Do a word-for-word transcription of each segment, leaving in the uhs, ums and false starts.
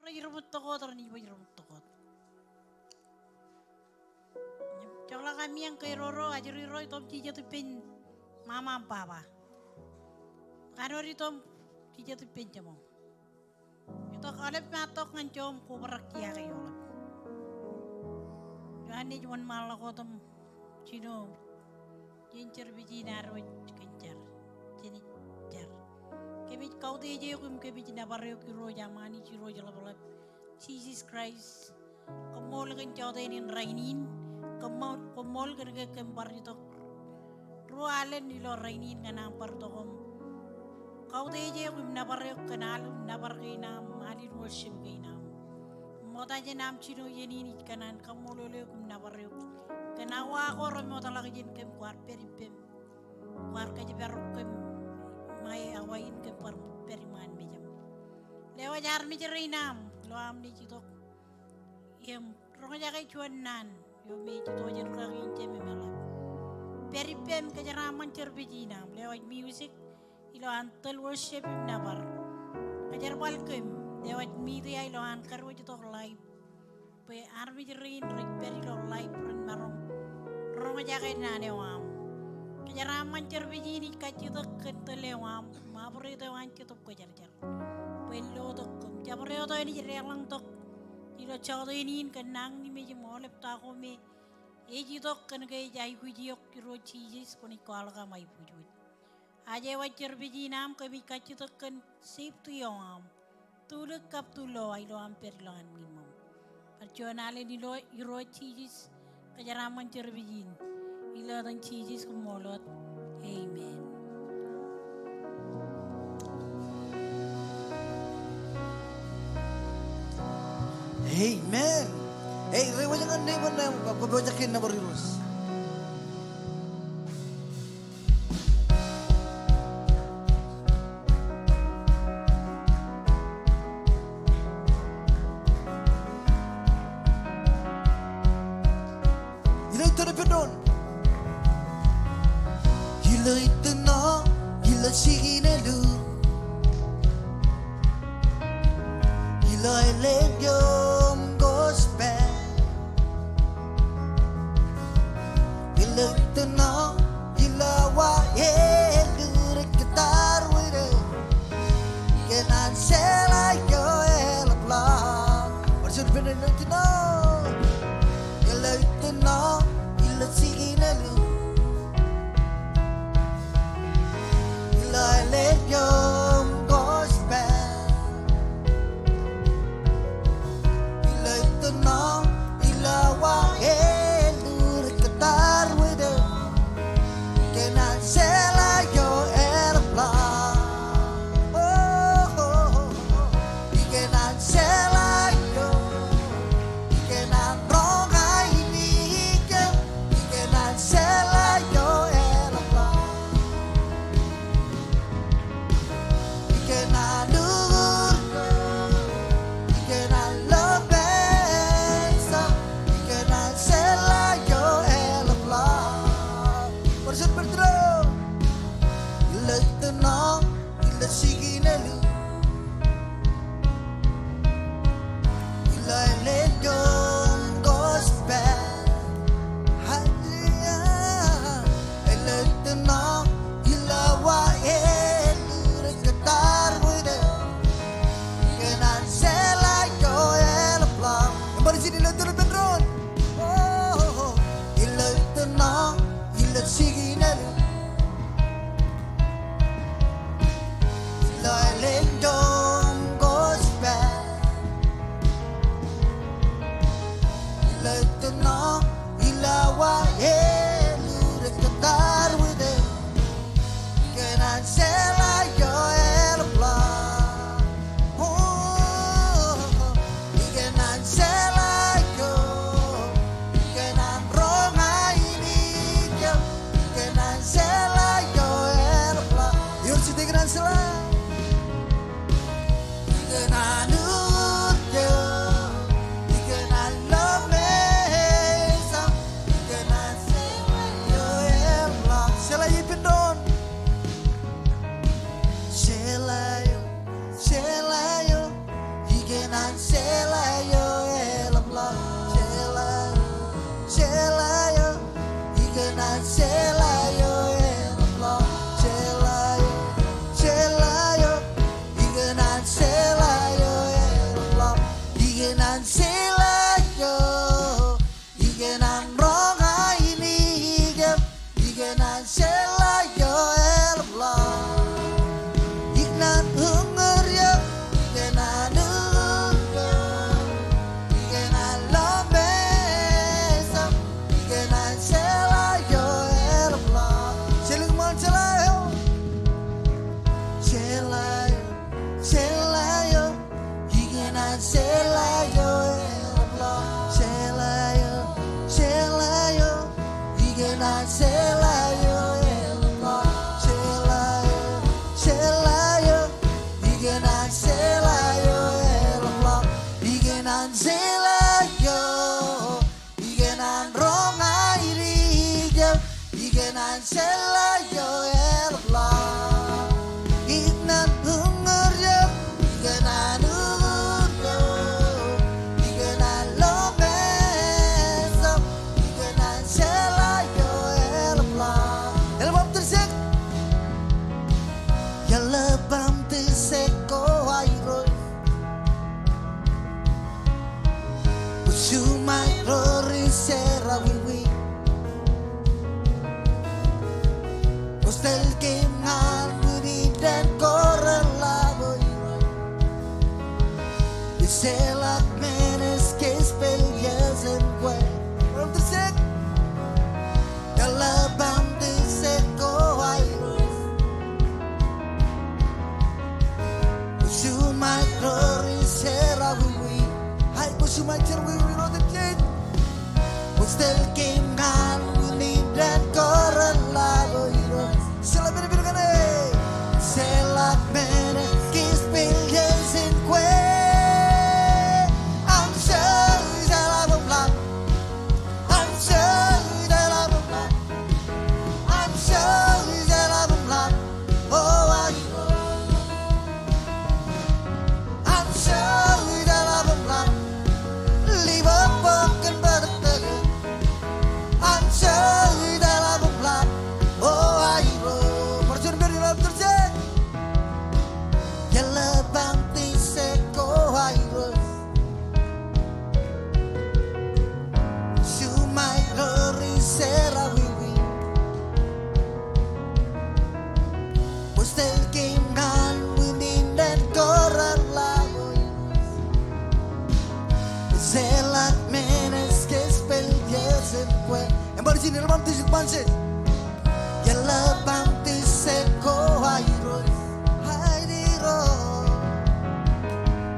Rej rūṃwij tok wōt, renaaj baj rūṃwij tok wōt. Jekḷọk amieañ ke eroro, ajri ro itok jijet ippān mama im baba. Kanooj itok jijet ippān jeṃo. Itok aolep maat tok ñan jeṃ kobrak kiiō ke eḷap. Eo Anij wōnṃaanḷọk wōt im jino jān service in ad wōj kōn jar. Jān jar. Kōmij kautiej eok im kōmij nōbar eok Irooj am Anij Irooj ḷapḷap. Jisōs Kraist. Koṃṃool kōn jọteen in rainin. Koṃṃool, koṃṃool kōn ke kōm bar itok ruo alen ilo rainin ñan am bar itok im kautiej eok im nōbar eok kōn al im nōbar kein am, al in worship kein am. Ṃokta jān am jino iien in ij kōṇaan kaṃṃoolol eok im nōbar eok kōn awa ko remootḷọk jān kōm kwaar pād ippem. Kwaar kōjparok kōm ṃae awa in kōm bar pād iṃaan mejaṃ. Lewōj armej rein am ilo am naaj itok im roñjake juon naan eo me ej itok jān rūkaki in Jememeḷap. Pād ippem kōjeraaṃṃan service in am. Lewōj music ilo an tōl worship im nōbar. Kōjerbal kōm lewōj media ilo an kar wōj itok live. Bwe armej rein rej pād ilo live ren maroñ roñjake naan eo aṃ. Kōjeraaṃṃan service in ij kajjitōk kōn tōl eo aṃ im abwitōk eo an Jetōb Kwōjarjar. Bwe en lotok kōm. Jabdewōt eo enaaj deḷọñ tok ilo jọteen in kōn nañinmej im aolep ta ko me ej itok kōn ke ej aikuj eok Irooj Jisōs kwōnaaj kwaḷọk aṃ aiboojoj. Aje wōj service in am kōmij kajjitōk kōn safety eo aṃ. Tulik kab tulowa ilo am pād ilowaan ṃwiin ṃōṃ. Bar juon alen ilo Irooj Jisōs, kōjeraaṃṃan service in. Ilo etan Jisōs koṃṃool wōt. Amen. Amen. Ei, reiwōj ñan neighbor eo aṃ, kwō pojak ke nōbar Irooj. Ilo ippān doon. Ilo ippān doon, ilo sikinel eo. Ilo elōñ gospel. Ilo ippān doon, ilo wa elōñ kōttar wōt. Ikōṇaan jeḷā eo eḷapḷọk. Bar juon ippān doon, ilo ippān doon, ilo sikinel eo. Ilo elōñ gospel. Ilo ippān doon, ilo wa elōñ kōttar wōt. Ikōṇaan jeḷā eo eḷapḷọk. Oh, oh, oh, oh. Ikōṇaan jeḷā eo. Jeḷak men ej kōj pād iien kwe. Bar juon bamtij eo. Jeḷak bamtij eo ko Irooj. Kwō juṃae glory jerọwiwi. Hai, kwō juṃae jerọwiwi ro tejjej. Kwō tōl kein ñan unin dān ko reḷḷap, O Irooj. Jeḷā men eo ej pād kaṇe. Jeḷā men eo ej pād iien kwe. Am jeḷā bōmḷap. Am jeḷā bōmḷap. Am jeḷā bōmḷap. O Irooj. Am jeḷā bōmḷap. Ḷe bōk bōk kōn bōtōktōk. Am jeḷā bōmḷap. O Irooj. Bar juon pād ilo am tōl jān. Jeḷā bamtij eo ko Irooj. Juṃae glory jerọwiwi. Kwō tōl kein ñan unin dān ko reḷḷap. Jeḷā men eo ej pād iien kwe. Im bar juon ilo bamtij eo kōṃṃan jān. Jeḷā bamtij eo ko Irooj. Hai Irooj.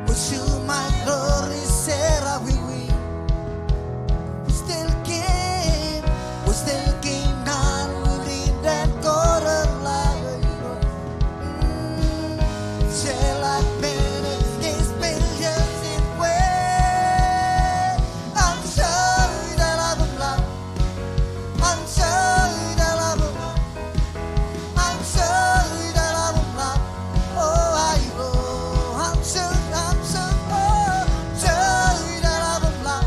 Kwō juṃae glory jerọwiwi. Kwō tōl kein, kwō tōl kein ñan unin dān ko reḷḷap. Mm, jeḷā men eo ej pād iien kwe. Am jeḷā bōmḷap. Am jeḷā bōmḷap. Am jeḷā bōmḷap. O Irooj. Am jeḷā, am jeḷā, o, am jeḷā bōmḷap.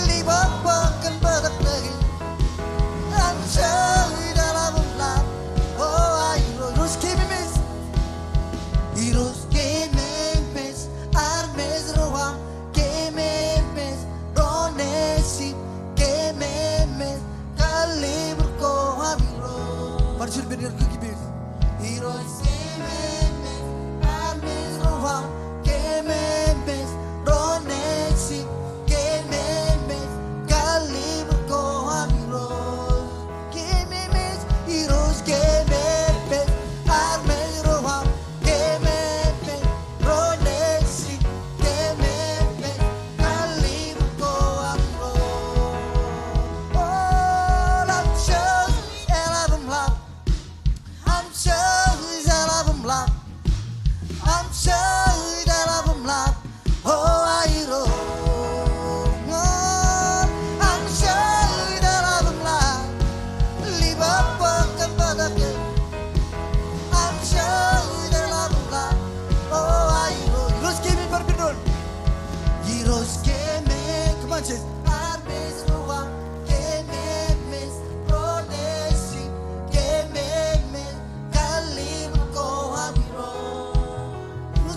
Ḷe bōk bōk kōn bōtōktōk. Am jeḷā bōmḷap. O Irooj. Irooj keememej. Irooj keememej. Armej ro aṃ keememej, ro nejin keememej, kalliṃur ko aṃ Irooj. Bar juon pād ilo kōj keememej. Irooj keememej, armej ro aṃ keememej, ro nejin keememej, kalliṃur ko aṃ Irooj. Keememej, Irooj keememej, armej ro aṃ keememej, ro nejin keememej, kalliṃur ko aṃ Irooj. O, am jeḷā bōmḷap. Am jeḷā bōmḷap. Am jeḷā bōmḷap. O Irooj. Am jeḷā bōmḷap. Ḷe bōk bōk kōn bōtōktōk. Am jeḷā bōmḷap. O Irooj. Irooj keememej, bar pād doon. Irooj keememej. Come on, church. Armej ro aṃ keememej, ro nejin keememej, kalliṃur ko aṃ Irooj.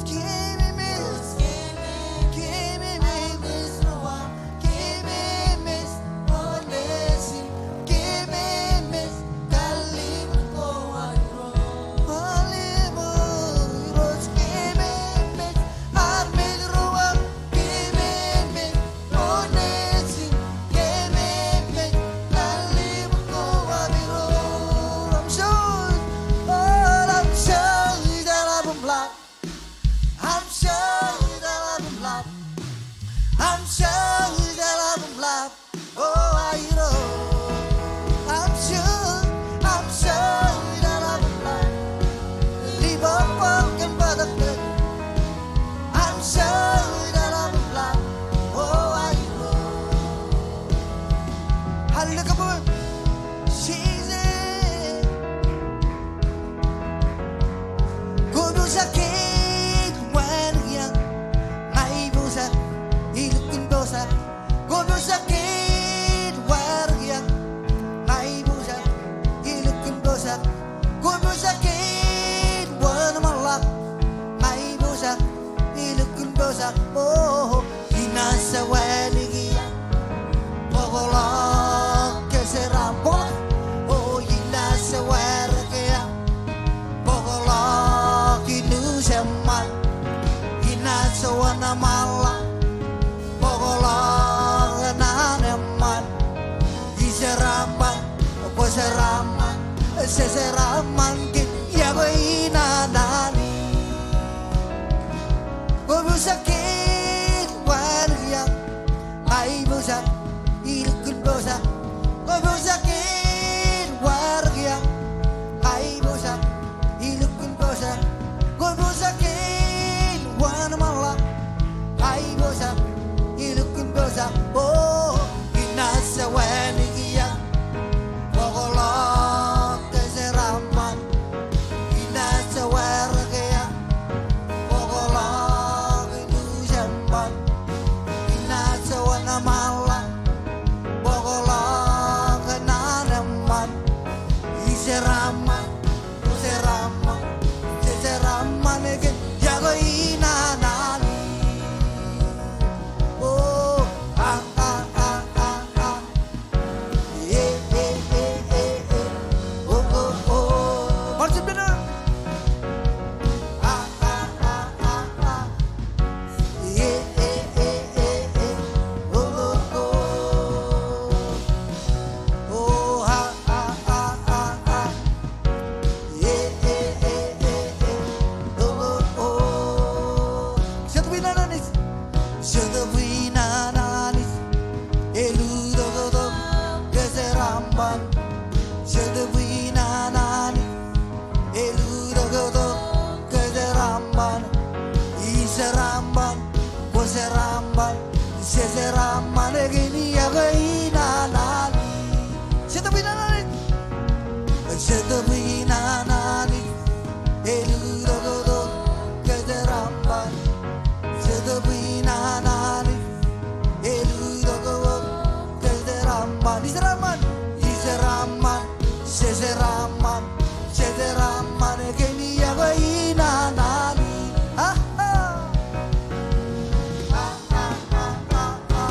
Kwōpojak ke āinwōt waanōk ia, kaiboojak, ilukkuun pojak. Kwōpojak ke āinwōt waanōk ia, kaiboojak, ilukkuun pojak. Kwōpojak ke āinwōt waanōk ia, kaiboojak, ilukkuun pojak. O, inaaj waanōk ia, bōkḷọk kōjeraaṃṃan. Inaaj waanōk ia, bōkḷọk ijeraṃṃan. Inaaj wanṃaanḷọk, bōkḷọk naan eṃṃan. Ijeraṃṃan, kwōjeraaṃṃan, jejeraṃṃan kōn iọkwe in an Anij. O, a, a, a, a, a. E, e, e, e, e. O, o, o. Bar jab pād. A, a, a, a, a. E, e, e, e, e. O, o, o. O, a, a, a, a, a. E, e, e, e, e. O, o, o. Jetōb in an Anij. Jetōb in an Anij. Elutōktok kōjeraaṃṃan. Jetōb in an Anij. Elutōktok kōjeraaṃṃan. Ijeraṃṃan, kwōjeraaṃṃan, jejeraṃṃan kōn iọkwe in an Anij. Jetōb in an Anij. Jetōb in an Anij. Elutōktok kōjeraaṃṃan. Jetōb in an Anij. Elutōktok kōjeraaṃṃan. Ijeraṃṃan, ijeraṃṃan, jejeraṃṃan, jejeraṃṃan kōn iọkwe in an Anij. A, a. A, a, a, a, a.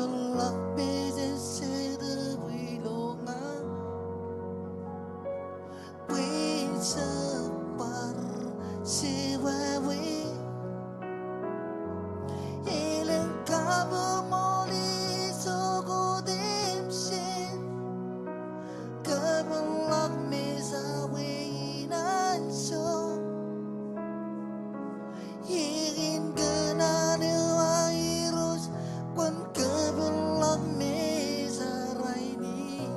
Kōpeḷḷọk mejān Jetōb ilo ña bwe in jab bar jewāween. Elōñ kabuñoul ijoko im jen kōpeḷḷọk mejāween an Jon. Eñin kōṇaan eo aō Irooj, kwōn kōpeḷḷọk mejān rainin.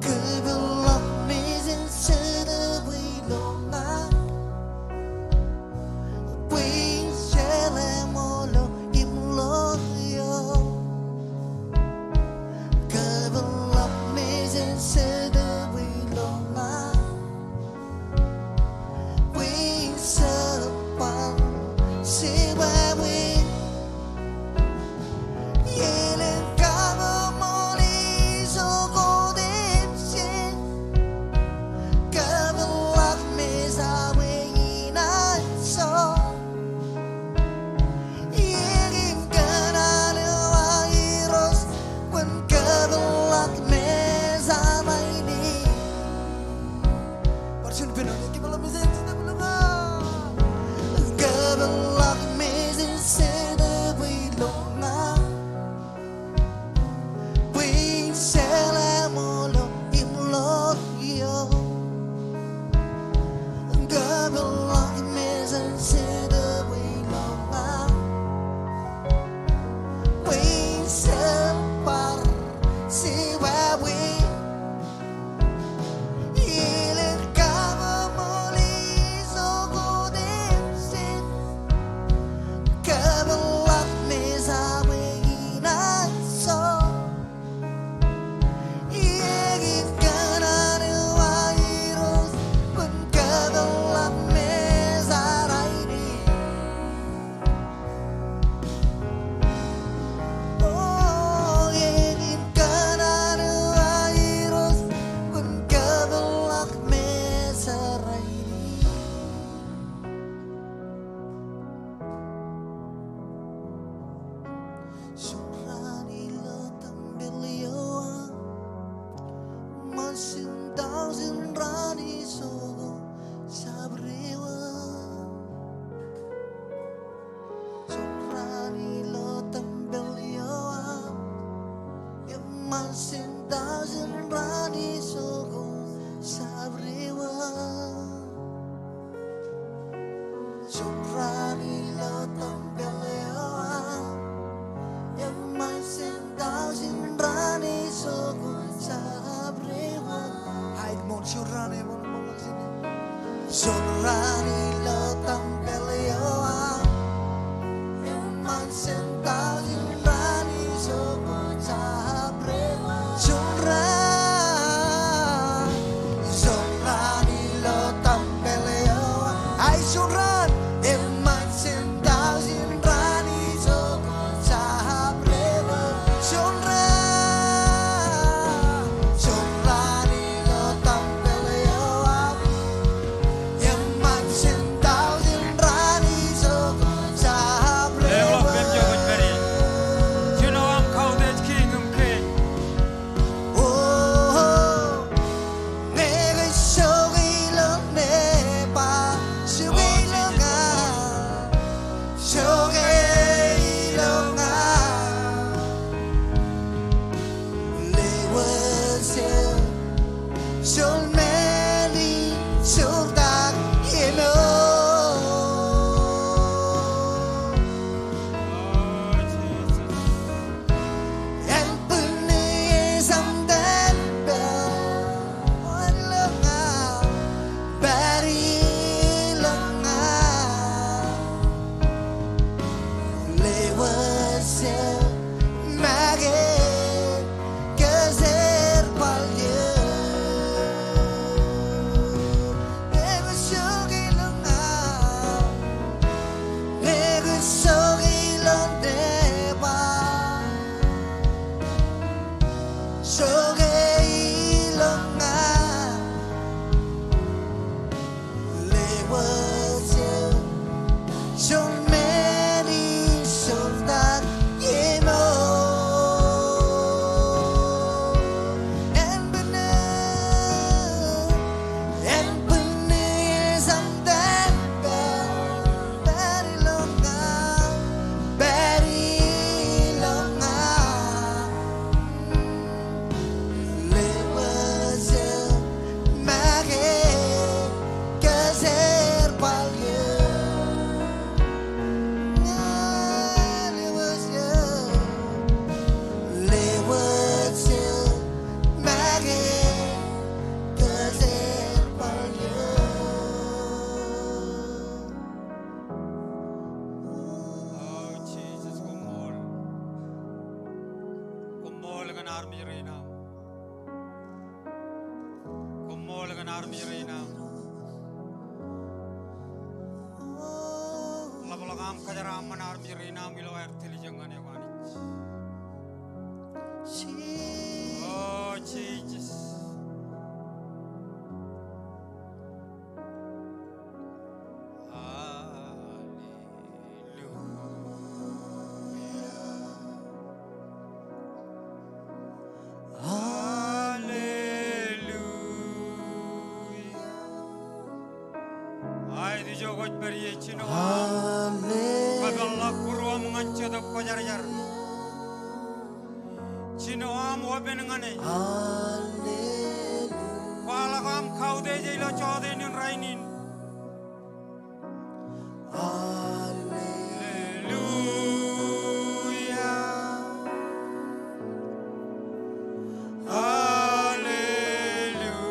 Kōpeḷḷọk mejān Jetōb ilo ña bwe in jeḷā ṃool eo im ḷoor eo. Kōpeḷḷọk mejān Jetōb ilo ña bwe in jab bar jewāween. Elōñ kabuñoul ijoko im jen kōpeḷḷọk mejāween an Jon. Eñin kōṇaan eo aō Irooj, kwōn kōpeḷḷọk mejān rainin. Bar juon pād ilo ña, kōpeḷḷọk mejān Jetōb ilo ña. Kōpeḷḷọk mejān Jetōb ilo ña bwe in jeḷā ṃool eo im ḷoor eo. Kōpeḷḷọk mejān Jetōb ilo ña bwe in jab bar jewāween. Elōñ kabuñoul ijoko im jen kōpeḷḷọk mejāween an Jon. Eñin kōṇaan eo aō Irooj, kwōn kōpeḷḷọk mejān rainin. O, eñin kōṇaan eo aō Irooj, kwōn kōpeḷḷọk mejān rainin. Jon raan ilo tempel eo aṃ, ṃōn sintaujin raan ijoko jabdewōt. Jon raan ilo tempel eo aṃ, eṃṃan sintaujin raan ijoko jabdewōt. Jon raan ilo tempel eo aṃ, eṃṃan sintaujin raan ijoko jabdewōt. Aet ṃool, jon raan eo aṃ. Jon raan ilo tempel eo aṃ, eṃṃan sintaujin raan ijoko jabdewōt. Jon raan, jon raan ilo tempel eo aṃ. Aet, jon raan, eṃṃan sintaujin raan ijoko jabdewōt. Jon raan, jon raan ilo tempel eo aṃ, eṃṃan sintaujin raan ijoko jabdewōt. Leḷọk pād ijo kwōj pād ie. Jino aṃ kautiej kiiñ im kiiñ. O, ñe kwe jokwe ilo nepa, jokwe ilo ña, jokwe ilo ña. Lewōj eok, jokwe men in jurtak iien eo. Eṃṃan bwinnier jān tempel, ilo ña, pād ilo ña. Lewōj eok make kōjerbal eō. Ñe kwe jokwe ilo ña, ñe kwe jokwe ilo nepa, jokwe ilo ña. Lewōj eok, Armej rein aṃ. Koṃṃool kōn armej rein aṃ. Ḷapḷọk aṃ kōjeraaṃṃan armej rein aṃ ilo aer tiljek ñan eok Anij. O Jisōs. Hallelujah. Hallelujah. Aet ijo kwōj pād ie, jino aṃ kōpeḷḷọk būruōṃ ñan Jetōb Kwōjarjar. Jino aṃ open ñan e. Kwaḷọk aṃ kautiej e ilo jọteen in rainin. Hallelujah. Hallelujah.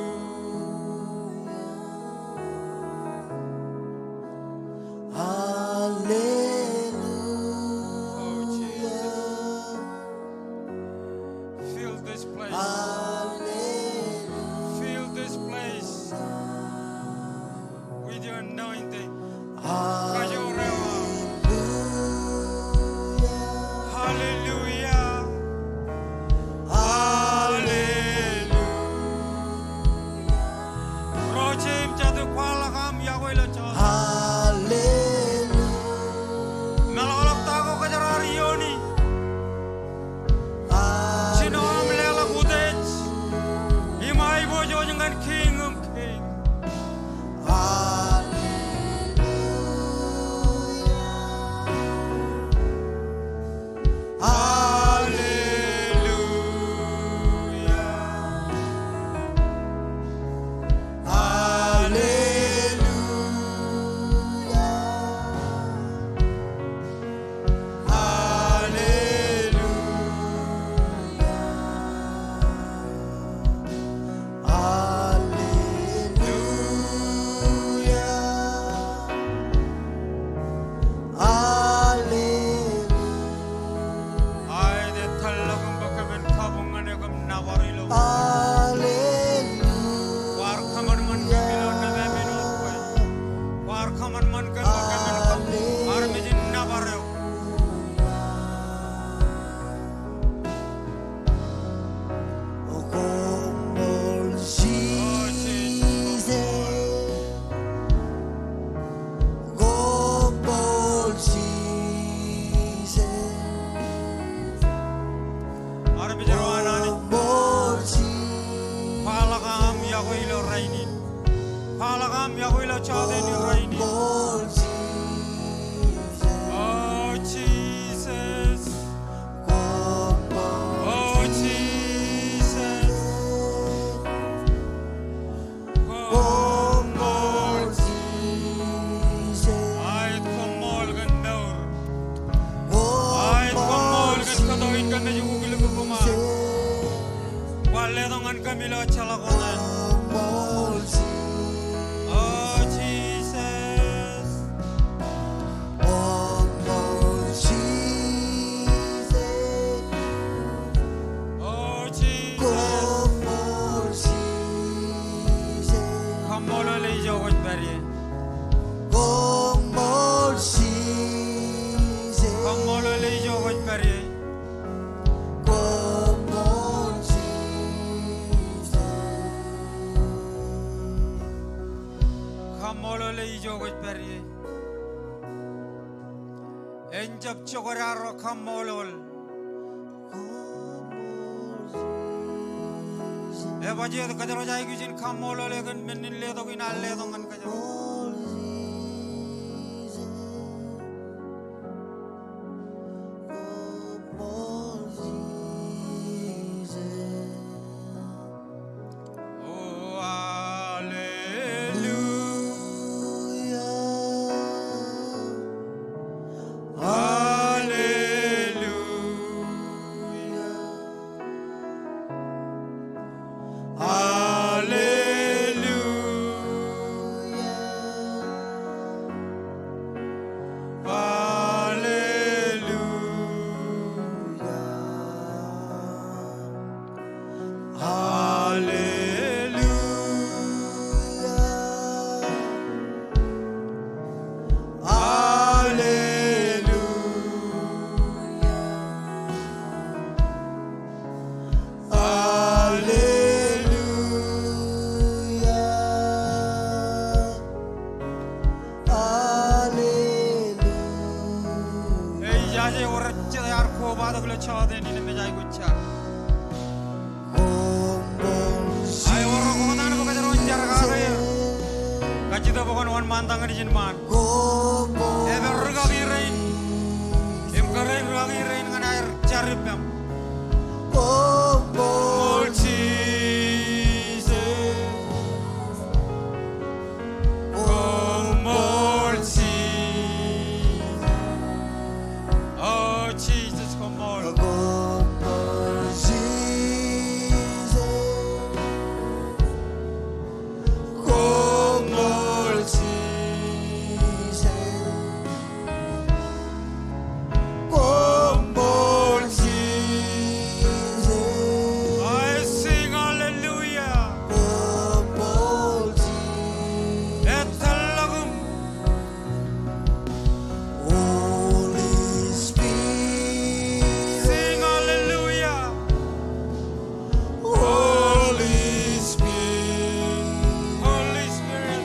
Hallelujah. Oh, Jesus. Fill this place. Hallelujah. Fill this place with your anointing. Hallelujah. Kajoor eo aṃ. Hallelujah. Hallelujah. Ro jeiṃ jatū, kwaḷọk aṃ iọkwe ilo jọteen. Hallelujah. Meḷọkḷọk ta ko kōjeraar iooni. Jino aṃ leḷọk utiej im aiboojoj ñan Kiiñ in kiiñ. Hallelujah. Hallelujah. Hallelujah. Hallelujah. Hallelujah. Aet, etōllọk im bwe kōmin kabuñ ñan eok im nōbar ilo. Hallelujah. Kwaar kōṃanṃan kōm ilo nōbar in, Anij. Kwaar kōṃanṃan kōm bwe kōmin kabuñ armej in nōbar eok. Koṃṃool Jisōs. Koṃṃool Jisōs. Armej ro an Anij. Koṃṃool Jisōs. Kwaḷọk aṃ iọkwe ilo rainin. Kwaḷọk aṃ iọkwe ilo jọteen in rainin. Koṃṃool Jisōs. O Jisōs. O Jisōs. Koṃṃool Jisōs. Aet, koṃṃool kōn mour. Aet, koṃṃool kōn kōto in kōn nejukuklik eo koṃ ar kwaar letok ñan kōm ilo ejjeḷọk wōt in. O Jisōs. O Jisōs. Kaṃṃoolol e ijo kwōj pād ie. Kaṃṃoolol e ijo kwōj pād ie. Kaṃṃoolol e ijo kwōj pād ie. En jab jokwe arro kaṃṃoolol. Ebajjeet kōjro ej aikuj in kaṃṃoolol e kōn men in letok in an letok ñan kōjro. O, hallelujah. Hallelujah. Hallelujah. Kobatok ilo jọteen in im ej aikuj jar. Ae ewōr ro kōtaan bwe kōjro en jar kake er. Kajjitōk bwe kwōn wōnṃaantak ñan ijin ṃaan. Epād rūkaki rein im kōrā in rūkaki rein ñan aer jar ippaṃ. Koṃṃool Jisōs. Koṃṃool Jisōs. O Jisōs, koṃṃool. Koṃṃool Jisōs. Koṃṃool Jisōs. Koṃṃool Jisōs. Ae sing hallelujah. Koṃṃool Jisōs. Etōllọk im. Holy Spirit. Sing hallelujah. Holy Spirit. Holy Spirit,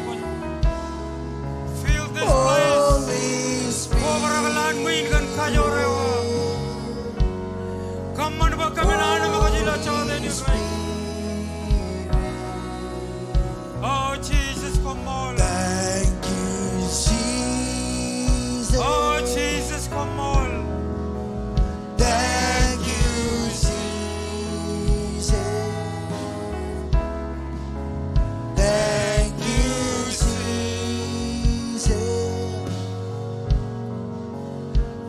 fill this place. Holy Spirit. Kobrak lowaan ṃwiin kōn kajoor eo aṃ. Kōṃṃan bwe kōmin anemkwōj ilo jọteen in rainin. O Jisōs, koṃṃool. Thank you, Jesus. O Jisōs, koṃṃool. Thank you, Jesus. Thank you, Jesus.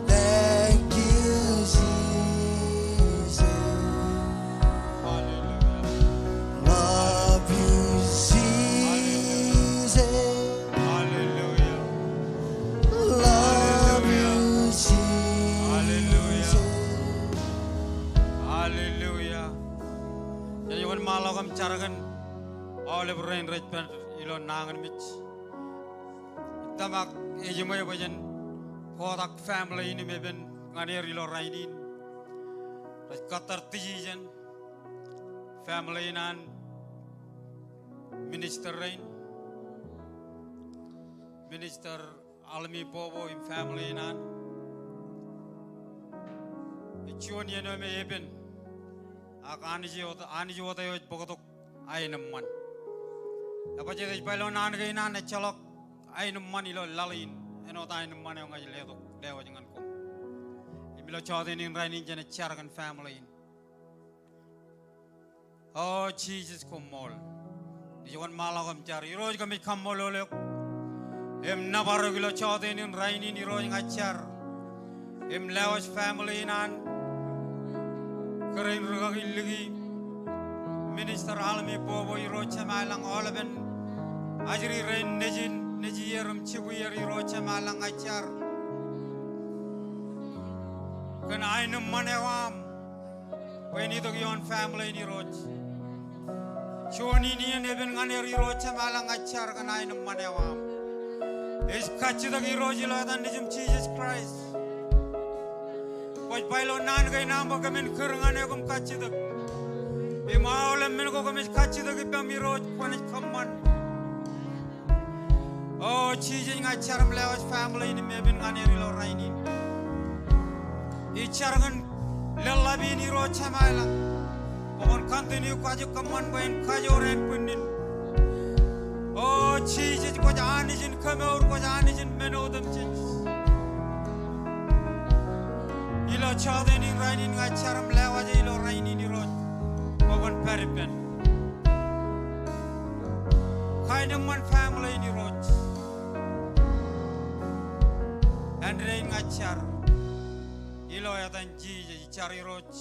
Thank you, Jesus. Hallelujah. Love you, Jesus. Hallelujah. Love you, Jesus. Hallelujah. Hallelujah. Jej wōnṃaanḷọk im jar kōn aolep rein rej pād ilo nañinmej. Tōmak ejiṃwe bwe jen kotak family in im epen ñan er ilo rainin. Rej kōttar tiji jān family in an minister rein, Minister Almi Bobo im family in an. Ej juon iien eo me epen. Ak Anij wōt, Anij wōt eo ej bōktok aenōṃṃan. Ebajjeet ej ba ilo naan kein an ejjeḷọk aenōṃṃan ilo laḷ in, āinwōt aenōṃṃan eo ña ij letok lewōj ñan koṃ. Im ilo jọteen in rainin jenaaj jar kōn family in. O Jisōs, koṃṃool. Ij wōnṃaanḷọk im jar. Irooj, kōmij kaṃṃoolol eok im nōbar eok ilo jọteen in rainin. Irooj, ña ij jar im lewōj family in an kōrā in rūkaki Liki, Minister Almi Bobo, Irooj Jemem ilañ, aolepen ajri rein nejin, nejier im jibwier, Irooj Jemem ilañ, ña ij jar kōn aenōṃṃan eo aṃ bwe en itok ioon family in, Irooj. Juon in iien epen ñan er, Irooj Jemem ilañ, ña ij jar kōn aenōṃṃan eo aṃ. Ej kajjitōk, Irooj, ilo etan Nejiṃ Jisōs Kraist. Kwōj ba ilo naan kein aṃ bwe kōmin kūr ñan eok im kajjitōk. Im aolep men ko kōmij kajjitōk ippaṃ, Irooj, kwōnaaj kōṃṃan. O Jisōs, ña ij jar im lewōj family in im epen ñan er ilo rainin. Ij jar kōn leḷḷap in, Irooj Jemem ilañ, bwe kwōn continue kajukkōṃṃan bwe en kajoor ānbwinnin. O Jisōs, kwōj Anij in kemour, kwōj Anij in men otemjej. Ilo jọteen in rainin ña ij jar im lewōj e ilo rainin, Irooj, bwe kwōn pād ippān kaenōṃṃan family in, Irooj. Āindein ña ij jar ilo etan Jisōs, ij jar, Irooj,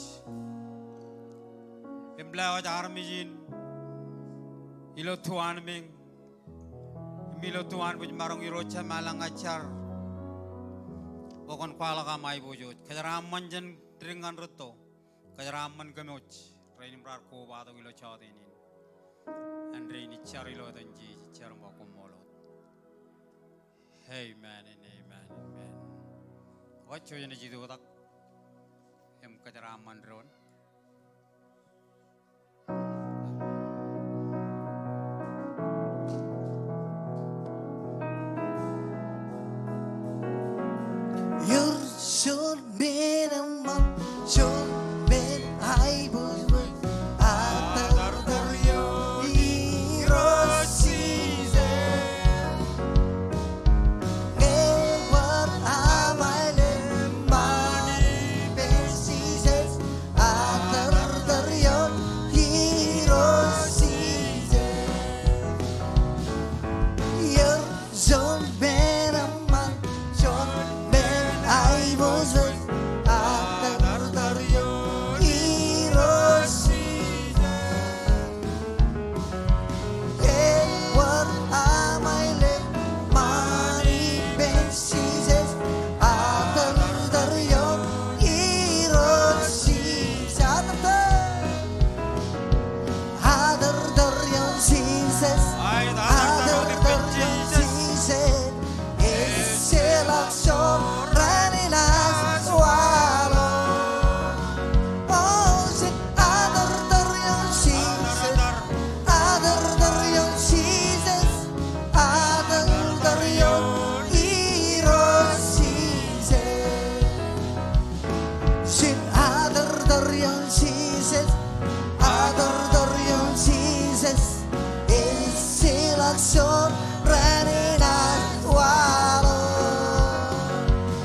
im lewōj armej in ilo tuanmeeñ im ilo tuanbwijmaroñ, Irooj Jemem ilañ, ña ij jar bwe kwōn kwaḷọk aṃ aiboojoj. Kōjeraaṃṃan jān dik ñan rūtto. Kōjeraaṃṃan kōm wōj rein im raar kobatok ilo jọteen in. Āindein ij jar ilo etan Jisōs, ij jar im ba koṃṃool wōt. Amen and amen, amen. Wōj, jen itok im kōjeraaṃṃan doon. Ewōr juon men eṃṃan men eṃṃan, juon men aiboojoj, aō tōrtōr ioon Irooj Jisōs. Ewōr aṃ aelōñ ṃaan ippān Jisōs, aō tōrtōr ioon Irooj Jisōs. Aō tōrtōr. Aō tōrtōr ioon Jisōs. Aō tōrtōr ioon Jisōs. Ejjeḷọk juon raan in aō waḷọk. O jen aō tōrtōr ioon Jisōs. Aō tōrtōr ioon Jisōs. Aō tōrtōr ioon Irooj Jisōs. Jen aō tōrtōr ioon Jisōs, aō tōrtōr ioon Jisōs, ejjeḷọk juon raan in aō waḷọk.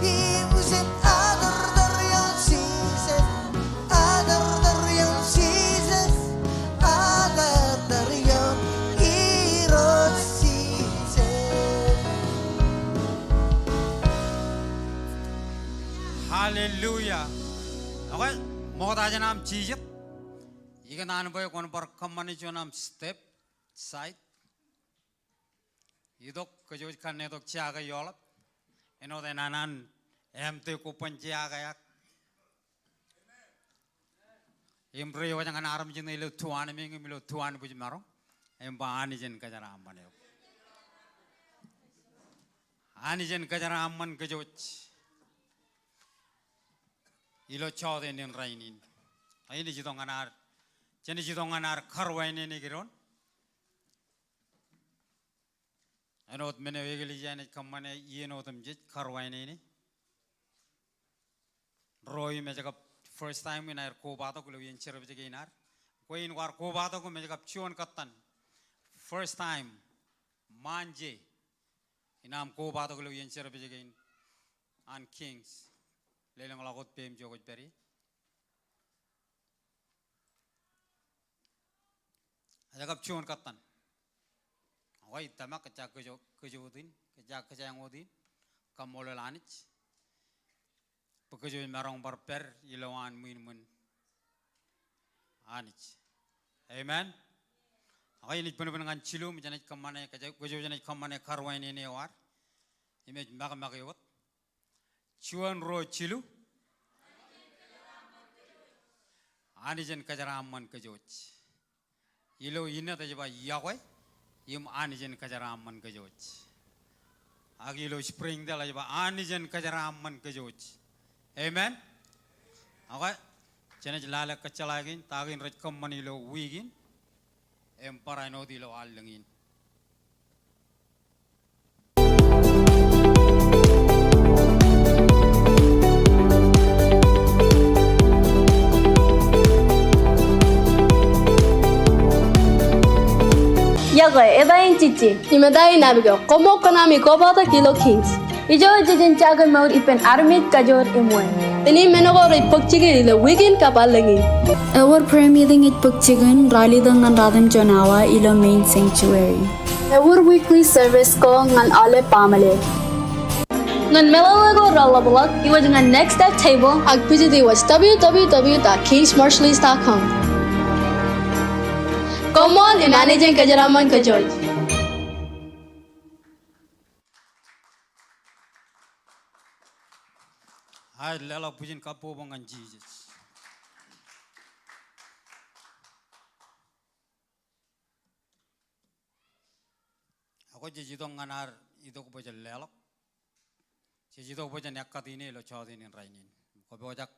Im jen aō tōrtōr ioon Jisōs, aō tōrtōr ioon Jisōs, aō tōrtōr ioon Irooj Jisōs. Hallelujah. Okay, ṃokta jān aṃ jijet. Ikōṇaan bwe kwōn bar kōṃṃane juon aṃ step side. Itok, kōj wōj kanne tok jake ioḷap. Āinwōt enana an empty ko ban jake ak. Im rej wōj ñan armej in ilo tuanmeeñ im ilo tuanbwijmaroñ. Im ba Anij en kōjeraaṃṃan eok. Anij en kōjeraaṃṃan kōj wōj. Ilo jọteen in rainin. Ej itok ñan ad, jen itok ñan ad karuwainene kōj doon. Āinwōt men eo eklejia enaaj kōṃṃane iien otemjej, karuwainene. Ro im ej kab first time in aer kobatok ilo iien service kein ad. Kwe in kwaar kobatok im ej kab juon kōttan. First time. Ṃaanje. In aṃ kobatok ilo iien service kein an Kings. Lelōñḷọk wōt peiṃ ijo kwōj pād ie. Ej kab juon kōttan. Ak ij tōmak kōjak kōj, kōj wōt in, kōjak kōjeañ wōt in, kaṃṃoolol Anij. Bwe kōj wōj maroñ bar pād ilowaan ṃwiin ṃōn Anij. Amen. Ak inaaj bōnbōn ñan jilu im jenaaj kōṃṃane, kōj, kōj wōj jenaaj kōṃṃane karuwainene eo ad. Im ej make make wōt. Juon, ruo, jilu. Anij en kōjeraaṃṃan kōj wōj. Ilo Innet ej ba yokwe, im Anij en kōjeraaṃṃan kōj wōj. Ak ilo Springdale ej ba Anij en kōjeraaṃṃan kōj wōj. Amen. Okay. Jenaaj lale kōjjeḷā kein, ta kein rej kōṃṃan ilo wiik in. Im barāinwōt ilo allōñ in. Iọkwe, eta in Jiji. Im eta in Abigail. Koṃṃool kōn ami kobatok ilo Kings. Ijo jej jake mour ippān armej, kajoor im wāween. Im men ko rej bōk jikin ilo wiik in kab allōñ in. Ewōr prayer meeting ej bōk jikin ralitōk ñan ratimjuon awa ilo main sanctuary. Ewōr weekly service ko ñan aolep baaṃle. Ñan meḷeḷe ko reḷapḷọk, iwōj ñan Next Step Table. Ak visit iwōj W W W dot kings marshallese dot com. Koṃṃool im Anij en kōjeraaṃṃan kōj wōj. Aet, leḷọk bwijin kabbokbok ñan Jisōs. Ak jej itok ñan ad itok bwe jen leḷọk. Jej itok bwe jen ekkat ine ilo jọteen in rainin. Kwōpojak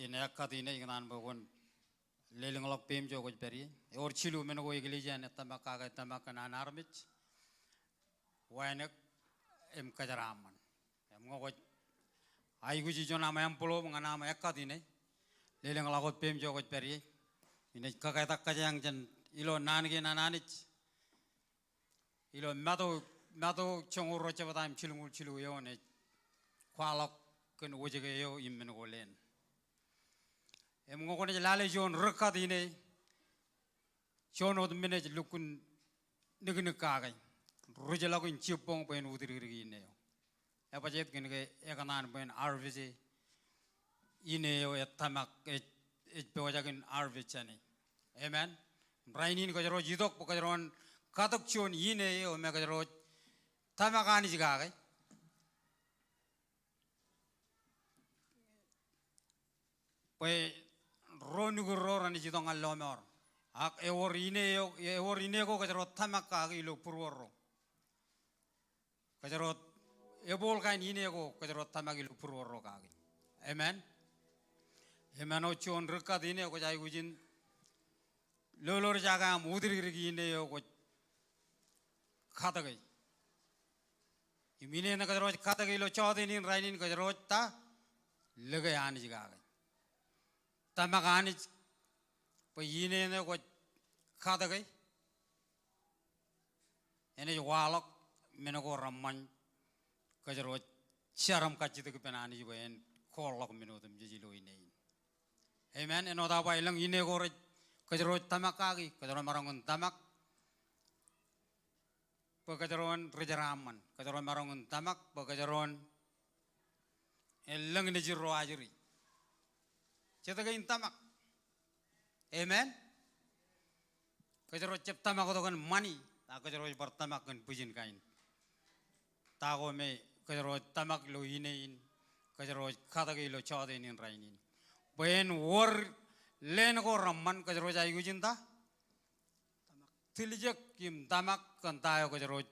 in ekkat ine ikōṇaan bwe kwōn lelōñḷọk peiṃ ijo kwōj pād ie. Ewōr jilu men ko eklejia en tōmak kake tōmak kōn an armej. Wānōk im kōjeraaṃṃan. Im ñe kwōj aikuji juon aṃ envelope ñan aṃ ekkat ine. Lelōñḷọk wōt peiṃ ijo kwōj pād ie. Inaaj kaketak kōjeañ jān ilo naan kein an Anij. Ilo Matu, Matu joñoul ruo jebta im jilñuul jilu eoon ej kwaḷọk kōn wōjke eo im men ko leen. Im ñe kwōnaaj lale juon ri ekkat ine, juon wōt men ej lukkuun niknik kake. rijḷọk in jibboñ bwe en utdikdik ine eo. Ebajjeet kōnke ekōṇaan bwe en harvest e ine eo ej tōmak, ej, ej pojak in harvest jāne. Amen. Rainin kōjro ej itok bwe kōjro en katōk juon ine eo me kōjro ej tōmak Anij kake. Bwe ro nukūr ro renaaj itok ñan lọmọọr. Ak ewōr ine eo, ewōr ine ko kōjro tōmak kake ilo būruod ro. Kōjro, ebooḷ kain ine ko kōjro tōmak ilo būruod ro kake. Amen. Amen. O juon ri kat ine kwōj aikuj in lolorjake aṃ utdikdik ine eo kwōj katōke. Im ine ṇe kōjro ej katōke ilo jọteen in rainin kōjro ej ta, lōke Anij kake. Tōmak Anij bwe ine ṇe kwōj katōke enaaj waḷọk men ko reṃṃan kōjro ej jar im kajjitōk ippān Anij bwe en koorḷọk men otemjej ilo ine in. Amen. Āinwōt aō ba elōñ ine ko rej kōjro ej tōmak kaki, kōjro maroñ in tōmak bwe kōjro en ri jeraaṃṃan, kōjro maroñ in tōmak bwe kōjro en elōñ nejid ro ajri. Jete kein tōmak? Amen. Kōjro jab tōmak tok kōn ṃani, ak kōjro ej bar tōmak kōn bwijin kain. Ta ko me kōjro ej tōmak ilo ine in, kōjro ej katōke ilo jọteen in rainin. Bwe en wōr leen ko reṃṃan kōjro ej aikuj in ta, tiljek im tōmak kōn ta eo kōjro ej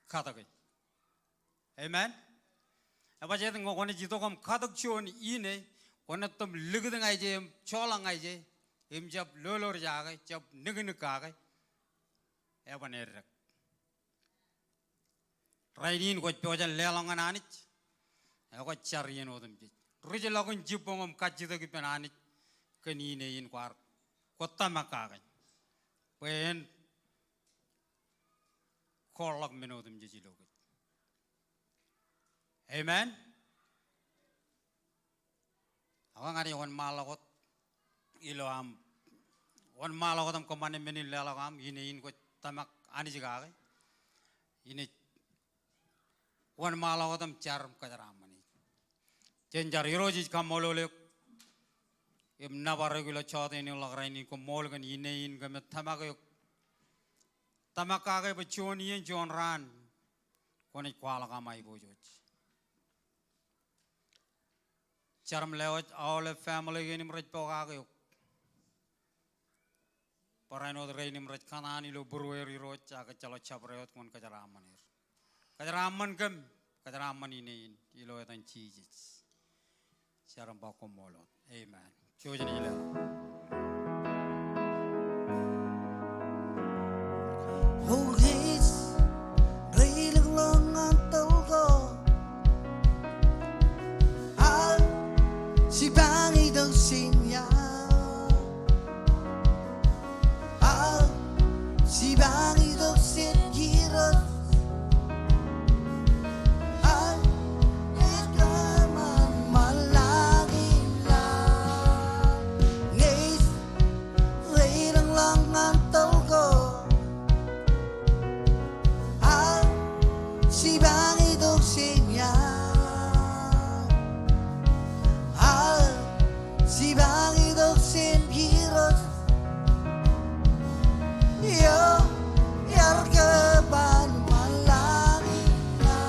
katōke. Amen. Ebajjeet ñe kwōnaaj itok im katōk juon ine, kwōnaaj tok im likūt ña ije im joḷọk ña ije, im jab lolorjake, jab niknik kake, eban eddek. Rainin kwōj pojak in leḷọk ñan Anij, ak kwōj jar iien otemjej. Rijḷọk in jibboñ im kajjitōk ippān Anij kōn ine in kwaar kwōj tōmak kake. Bwe en koorḷọk men otemjej ilo kōj. Amen. Ak ña ij wōnṃaanḷọk wōt ilo aṃ, wōnṃaanḷọk wōt im kōṃṃane men in leḷọk aṃ, ine in kwōj tōmak Anij kake. Ine wōnṃaanḷọk wōt im jar im kōjeraaṃṃan e. Jen jar. Irooj, ij kaṃṃoolol eok im nōbar eok ilo jọteen in ḷọk rainin, koṃṃool kōn ine in kōmij tōmak eok. Tōmak kake bwe juon iien, juon raan kwōnaaj kwaḷọk aṃ aiboojoj. Jar im lewōj aolep family kein im rej pokake eok. Barāinwōt rein im rej kōṇaan ilo būrueir Irooj, ak ejjeḷọk jabdewōt kwōn kōjeraaṃṃan er. Kōjeraaṃṃan kōm, kōjeraaṃṃan ine in, ilo etan Jisōs. Jar im ba koṃṃool wōt. Amen. Jouj im leḷọk. Ro rej, rej ilọk ḷọk ñan tōl ko. Ak jipañ itok jān ia. Ak jipañ itok jān Irooj. Ak ej kōṃṃan ṃōṇōṇō in ḷọk. Rej, rej ilọk ḷọk ñan tōl ko. Ak jipañ itok jān ia. Ak jipañ itok jān Irooj. Eo iar kōṃṃan ṃōṇōṇō in ḷọk.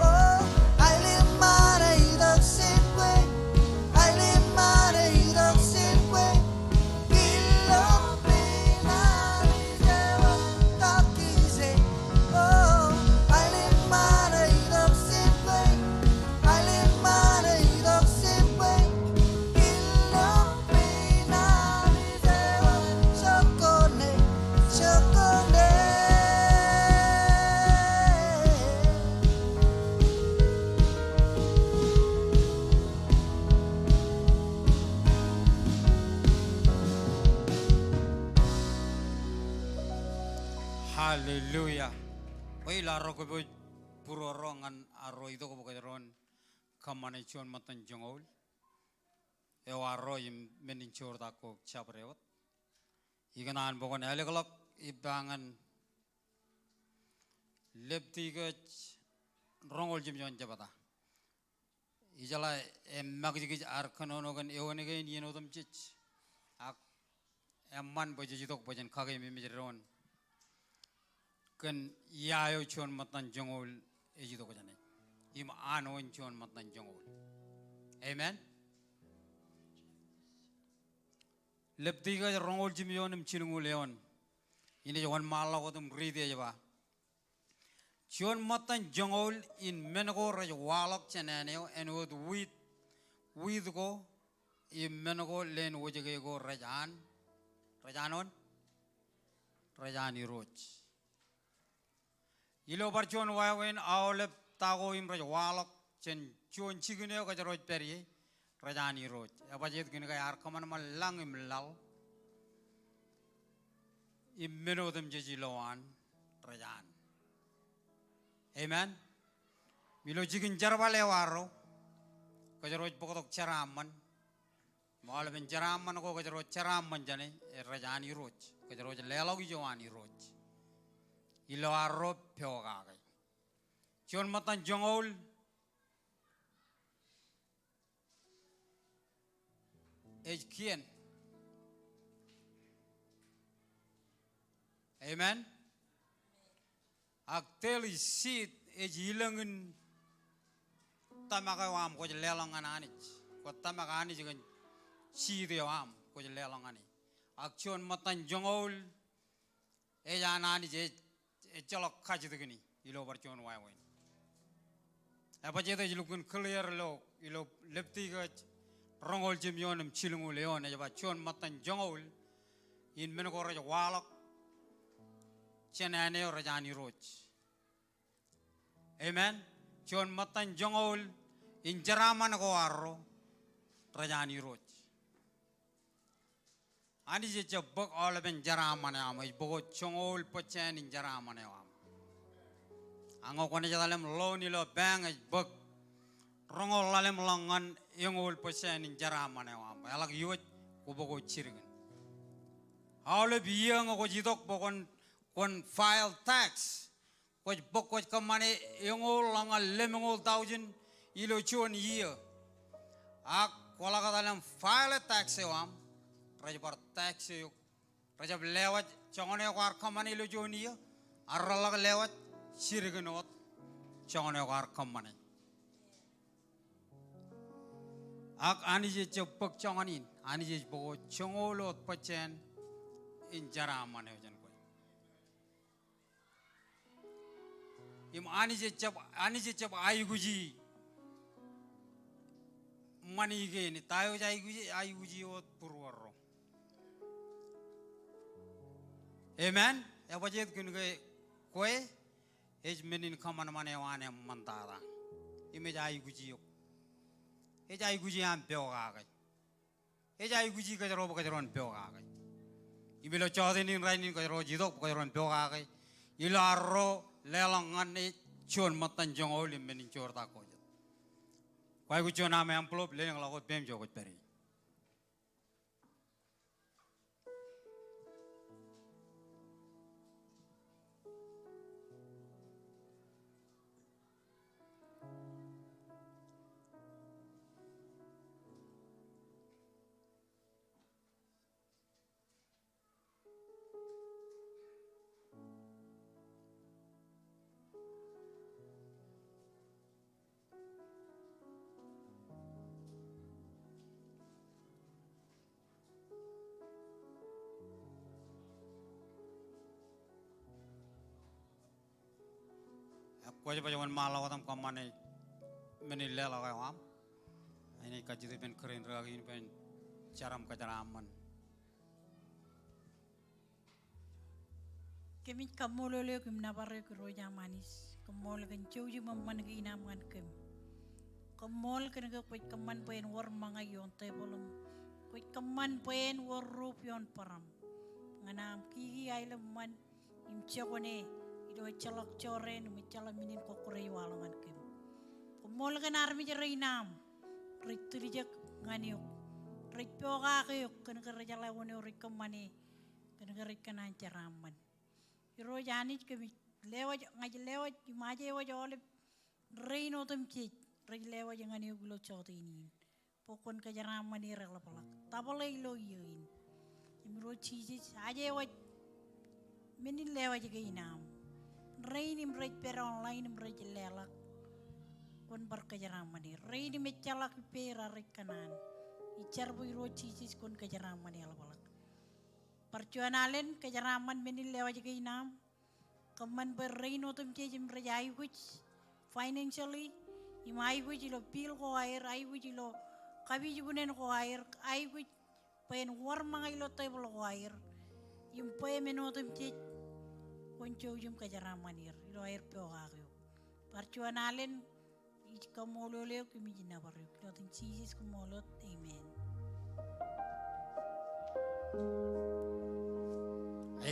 O, aolep ṃōṇōṇō itok jān kwe. Aolep ṃōṇōṇō itok jān kwe. Hallelujah. Bwe ilo arro kōpooj būruod ro ñan arro itok bwe kōjro en kōṃṃane juon ṃōttan joñoul eo arro im men in joortak ko jabdewōt. Ikōṇaan bwe kwōn ālōkḷọk ippa ñan Leviticus roñoul jimjuon jebta. Ijeḷā eṃṃakijkij ad kōnono kōn eoon kein iien otemjej. Ak eṃṃan bwe jej itok bwe jen kakeememej doon kōn ia eo juon ṃōttan joñoul ej itok jāne. Im an wōn juon ṃōttan joñoul. Amen. Leviticus roñoul jimjuon im jilñuul eoon. Inaaj wōnṃaanḷọk wōt im riiti ej ba. Juon ṃōttan joñoul in men ko rej waḷọk jān āne eo, āinwōt wit, wit ko, im men ko leen wōjke ko rej an, rej an wōn, rej an Irooj. Ilo bar juon wāween aolep ta ko im rej waḷọk jān juon jikin eo kōjro ej pād ie, rej an Irooj. Ebajjeet kōn ke ear kōṃanṃan lañ im laḷ im men otemjej ilowaan rej an. Amen. Im ilo jikin jerbal eo arro, kōjro ej bōktok jeraaṃṃan. Im aolepen jeraaṃṃan ko kōjro jeraaṃṃan jāne, rej an Irooj. Kōjro ej leḷọk ijo an Irooj. Ilo arro pokake. Juon ṃōttan joñoul ej kien. Amen. Ak teli seed ej ilōñ in tōmak eo aṃ kwōj leḷọk ñan Anij. Kwōj tōmak Anij kōn seed eo aṃ kwōj leḷọk ñan e. Ak juon ṃōttan joñoul ej an Anij, ej, ejjeḷọk kajjitōk in ilo bar juon wāween. Ebajjeet ej lukkuun clear ilo, ilo Leviticus roñoul jimjuon im jilñuul eoon, ej ba juon ṃōttan joñoul in men ko rej waḷọk jān āne eo rej an Irooj. Amen. Juon ṃōttan joñoul in jeraaṃṃan ko arro rej an Irooj. Anij ejjab bōk aolepen jeraaṃṃan eo aṃ, ej bōk wōt joñoul percent in jeraaṃṃan eo aṃ. Ak ñe kwōnaaj etal im loan ilo bank ej bōk roñoul ḷalem ḷọk ñan eñoul percent in jeraaṃṃan eo aṃ. Eḷak iwōj, kwō bōk wōt jidik in. Aolep iiō ñe kwōj itok bwe kwōn, kwōn file tax, kwōj bōk kwōj kōṃṃane eñoul ḷọk ñan lemñoul thousand ilo juon iiō. Ak kwō ḷak etal im file tax eo aṃ, rej bar tax eok. Rejjab lewōj joñan eo kwaar kōṃṃane ilo juon iiō, ak reḷak lewōj jidik in wōt joñan eo kwaar kōṃṃane. Ak Anij ejjab bōk joñan in, Anij ej bōk wōt joñoul wōt percent in jeraaṃṃan eo jān kwe. Im Anij ejjab, Anij ejjab aikuji ṃani kein, ta eo ej aikuji, aikuji wōt būruōrro. Amen. Ebajjeet kōn ke kwe ej men in kōṃanṃan eo an eṃṃantata. Im ej aikuji eok. Ej aikuji aṃ pokake. Ej aikuji kōjro bwe kōjro en pokake. Im ilo jọteen in rainin kōjro ej itok bwe kōjro en pokake ilo arro leḷọk ñan e juon ṃōttan joñoul im men in joortak ko jet. Kwōj aikuj juon aṃ envelope, lelōñḷọk wōt peiṃ ijo kwōj pād ie. Ak kwōj baj wōnṃaanḷọk wōt im kōṃṃane men in leḷọk eo aṃ. Inaaj kajjitōk ippān kōrā in rūkaki in bwe en jar im kōjeraaṃṃan. Kōmij kaṃṃoolol eok im nōbar eok Irooj aṃ Anij. Koṃṃool kōn jouj im eṃṃan kein aṃ ñan kōm. Koṃṃool kōn ke kwōj kōṃṃan bwe en wōr ṃōñā ioon tebōḷ im kwōj kōṃṃan bwe en wōr rup ioon bōraṃ. Ñan aṃ kiki aelōñ ṃan im jokwane ilo ejjeḷọk jorrāān im ejjeḷọk men in kọkkure eo waḷọk ñan kōm. Koṃṃool kōn armej rein aṃ rej tiljek ñan eok, rej pokake eok kōn ke rejeḷā wōn eo rej kōṃṃane, kōn ke rej kōṇaan jeraaṃṃan. Irooj Anij, kōmij Lewōj, ña ij lewōj, im aje wōj aolep rein otemjej rej lewōj ñan eok ilo jọteen in. Bwe kwōn kōjeraaṃṃan er eḷapḷọk. Double e ilo iiō in. Im Irooj Jisōs, aje wōj men in lewōj kein aṃ. Rein im rej pād online im rej leḷọk. Kwōn bar kōjeraaṃṃan er. Rein im ejjeḷọk ippāer ak rej kōṇaan. Ij jar bwe Irooj Jisōs kwōn kōjeraaṃṃan eḷapḷọk. Bar juon alen kōjeraaṃṃan men in lewōj kein aṃ. Kōṃṃan bwe rein otemjej im rej aikuj financially, im aikuj ilo bill ko aer, aikuj ilo kapijuknen ko aer, aikuj bwe en wōrṃōñā ilo tepḷ ko aer, im bwe men otemjej kwōn jouj im kōjeraaṃṃan er ilo aer pokake eok. Bar juon alen Ij kaṃṃoolol eok im ij nōbar eok. Ilo etan Jisōs koṃṃool wōt. Amen.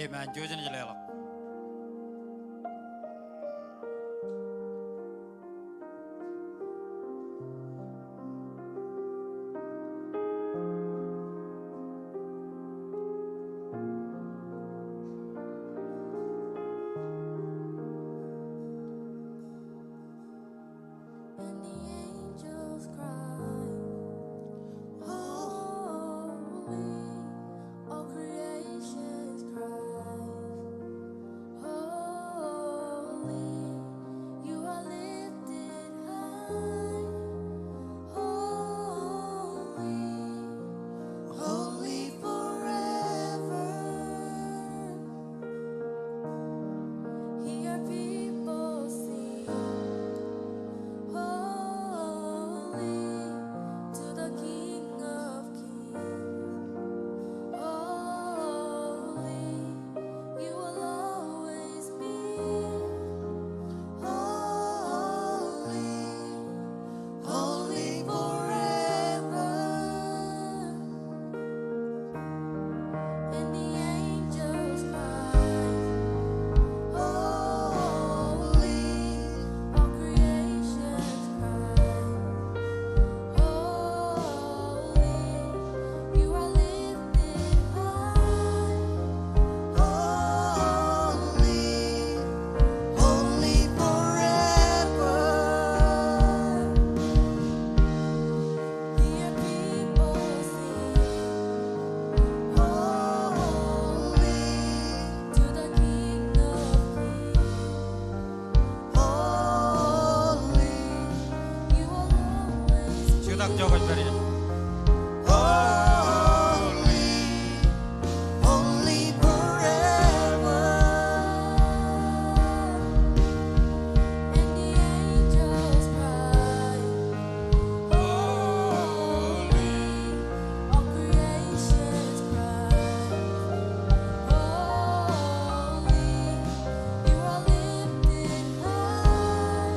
Amen. Jouj jen leḷọk. And the angels cry, "Holy," all creation cries, "Holy, you are lifted high. Holy, holy forever." Hear people sing, "Holy to the King of Kings. Holy, you will always be. Holy, holy forever." And the angels cry, "Holy," all creation cries, "Holy, you are lifted high. Holy, holy forever." Hear people sing, "Holy to the King of Kings. Holy, you are always." Jutak jokaj pād ie. Holy, holy forever. And the angels cry, "Holy," all creations cry, "Holy, you are lifted high.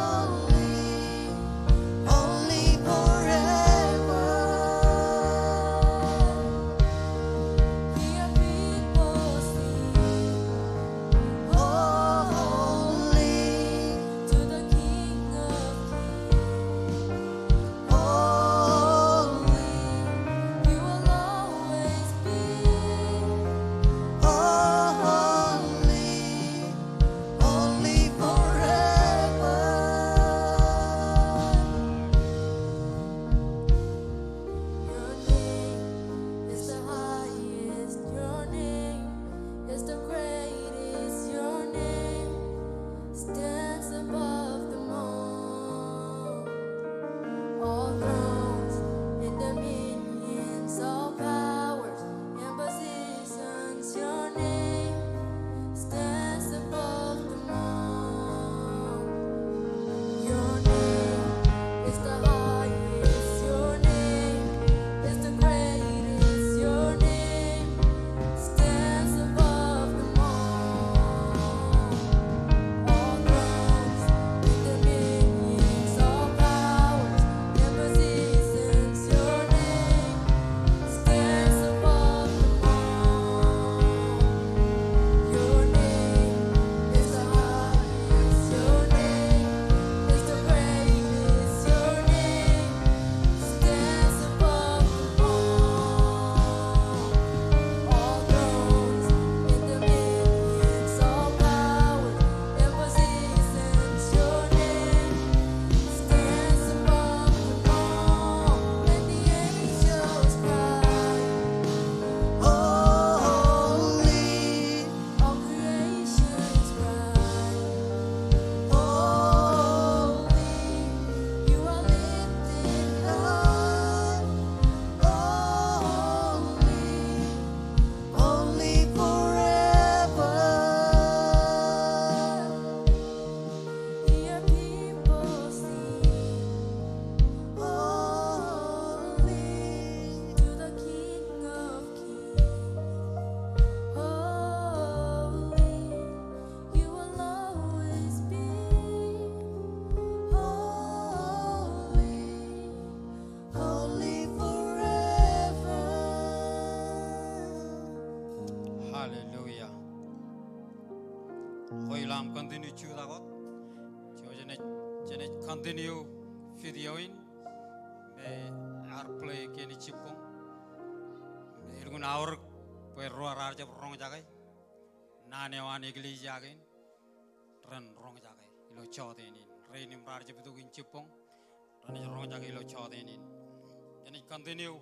Holy, holy Kwe ilo aṃ continue jutak wōt. Ijo jenaaj, jenaaj continue video in me ear play kōn jibboñ. Im elukkuun aorōk bwe ro raar jab roñjake. Naan eo an eklejia kein ren roñjake ilo jọteen in. Rein im raar jab itok in jibboñ renaaj roñjake ilo jọteen in. Jenaaj continue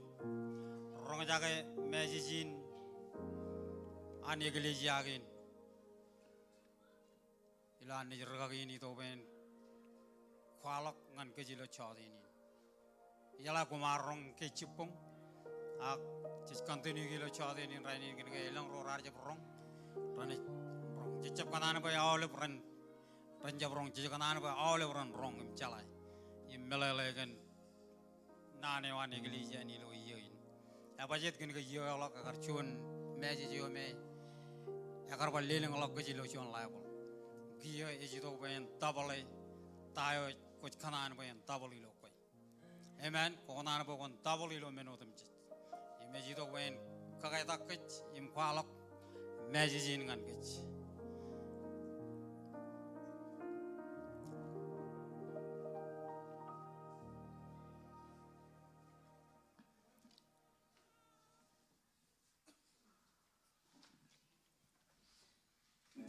roñjake message in an eklejia kein. Ilo an naaj rikaki in itok bwe en kwaḷọk ñan kōj ilo jọteen in. Ijeḷā koṃ ar roñ ke jibboñ, ak jej continue ilo jọteen in rainin kōnke elōñ ro raar jab roñ, renaaj roñ. Jej jab kōṇaan bwe aolep ren, ren jab roñ, jej kōṇaan bwe aolep ren roñ im jeḷā im meḷeḷe kōn naan eo an eklejia in ilo iiō in. Ebajjeet kōnke iiō eo ḷọk ekar juon message eo me ekar bar lelōñḷọk kōj ilo juon Baibōḷ. Kiiō ej itok bwe en double e ta eo kwōj kōṇaan bwe en double ilo kwe. Amen. Kwō kōṇaan bwe kwōn double ilo men otemjej. Im ej itok bwe en kaketak kōj im kwaḷọk message in ñan kōj.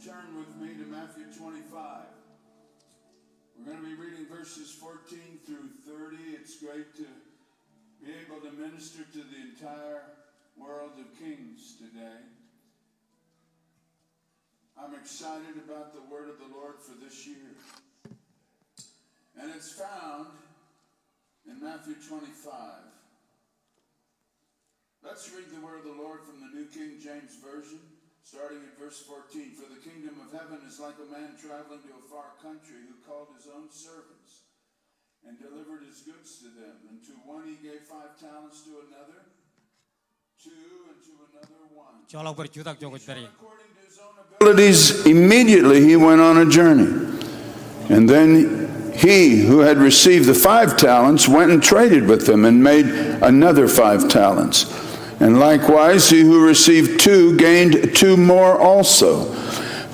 Turn with me to Matthew twenty-five. We're gonna be reading verses fourteen through thirty. It's great to be able to minister to the entire world of kings today. I'm excited about the word of the Lord for this year. And it's found in Matthew twenty-five. Let's read the word of the Lord from the New King James Version, starting at verse fourteen. "For the kingdom of heaven is like a man traveling to a far country who called his own servants and delivered his goods to them. And to one he gave five talents, to another two, and to another one." Joḷọk bar jutak joñan pād ie. Abilities, immediately he went on a journey. And then he who had received the five talents went and traded with them and made another five talents. And likewise, he who received two gained two more also.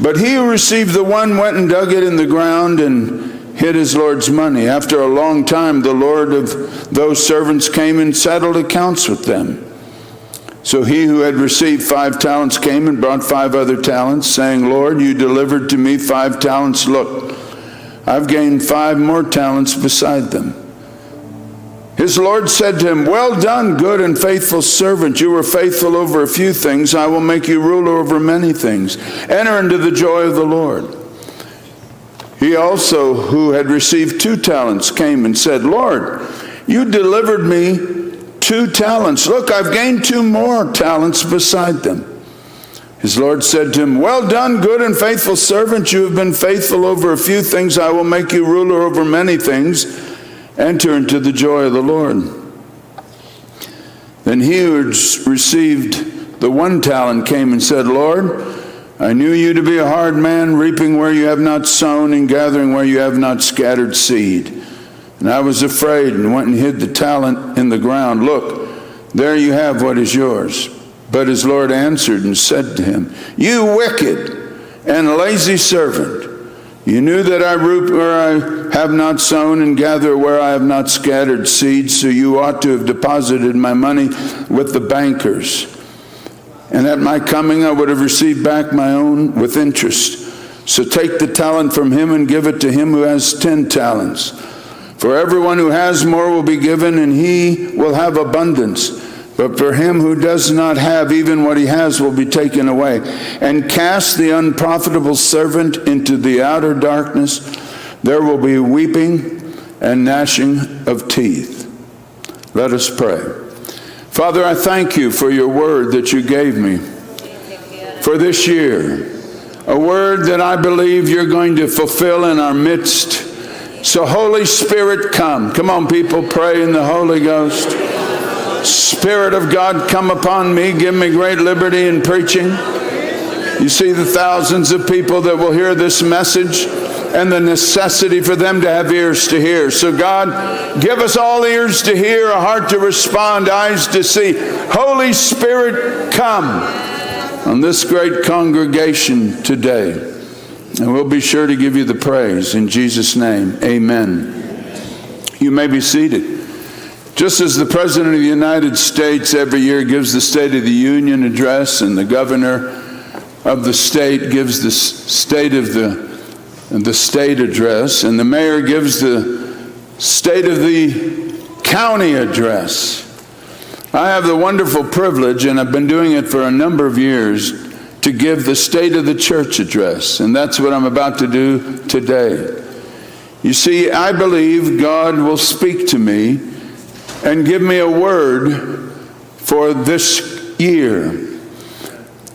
But he who received the one went and dug it in the ground and hid his lord's money. After a long time, the lord of those servants came and settled accounts with them. So he who had received five talents came and brought five other talents, saying, 'Lord, you delivered to me five talents. Look, I've gained five more talents beside them.' His lord said to him, 'Well done, good and faithful servant. You were faithful over a few things. I will make you ruler over many things. Enter into the joy of the Lord.' He also, who had received two talents, came and said, 'Lord, you delivered me two talents. Look, I've gained two more talents beside them.' His lord said to him, 'Well done, good and faithful servant. You have been faithful over a few things. I will make you ruler over many things. Enter into the joy of the Lord.' Then he who had received the one talent came and said, 'Lord, I knew you to be a hard man, reaping where you have not sown and gathering where you have not scattered seed. And I was afraid and went and hid the talent in the ground. Look, there you have what is yours.' But his lord answered and said to him, 'You wicked and lazy servant, you knew that I reap where I have not sown and gather where I have not scattered seed, so you ought to have deposited my money with the bankers. And at my coming I would have received back my own with interest. So take the talent from him and give it to him who has ten talents. For everyone who has, more will be given, and he will have abundance. But for him who does not have, even what he has will be taken away. And cast the unprofitable servant into the outer darkness. There will be weeping and gnashing of teeth.'" Let us pray. Father, I thank you for your word that you gave me for this year, a word that I believe you're going to fulfill in our midst. So, Holy Spirit, come. Come on, people, pray in the Holy Ghost. Spirit of God, come upon me. Give me great liberty in preaching. You see the thousands of people that will hear this message and the necessity for them to have ears to hear. So, God, give us all ears to hear, a heart to respond, eyes to see. Holy Spirit, come on this great congregation today. And we'll be sure to give you the praise in Jesus' name. Amen. You may be seated. Just as the President of the United States every year gives the State of the Union address, and the governor of the state gives the s-, state of the, the state address, and the mayor gives the state of the county address, I have the wonderful privilege, and I've been doing it for a number of years, to give the State of the Church address, and that's what I'm about to do today. You see, I believe God will speak to me and give me a word for this year.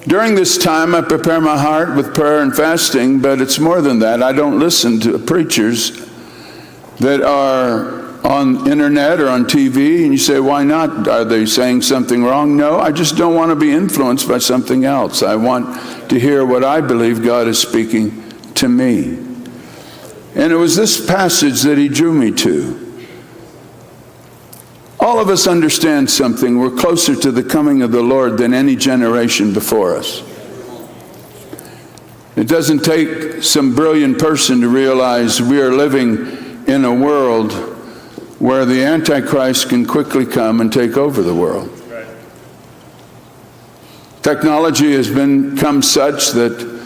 During this time, I prepare my heart with prayer and fasting, but it's more than that. I don't listen to preachers that are on internet or on T V, and you say, "Why not? Are they saying something wrong?" No, I just don't want to be influenced by something else. I want to hear what I believe God is speaking to me. And it was this passage that he drew me to. All of us understand something. We're closer to the coming of the Lord than any generation before us. It doesn't take some brilliant person to realize we are living in a world where the Antichrist can quickly come and take over the world. Technology has become such that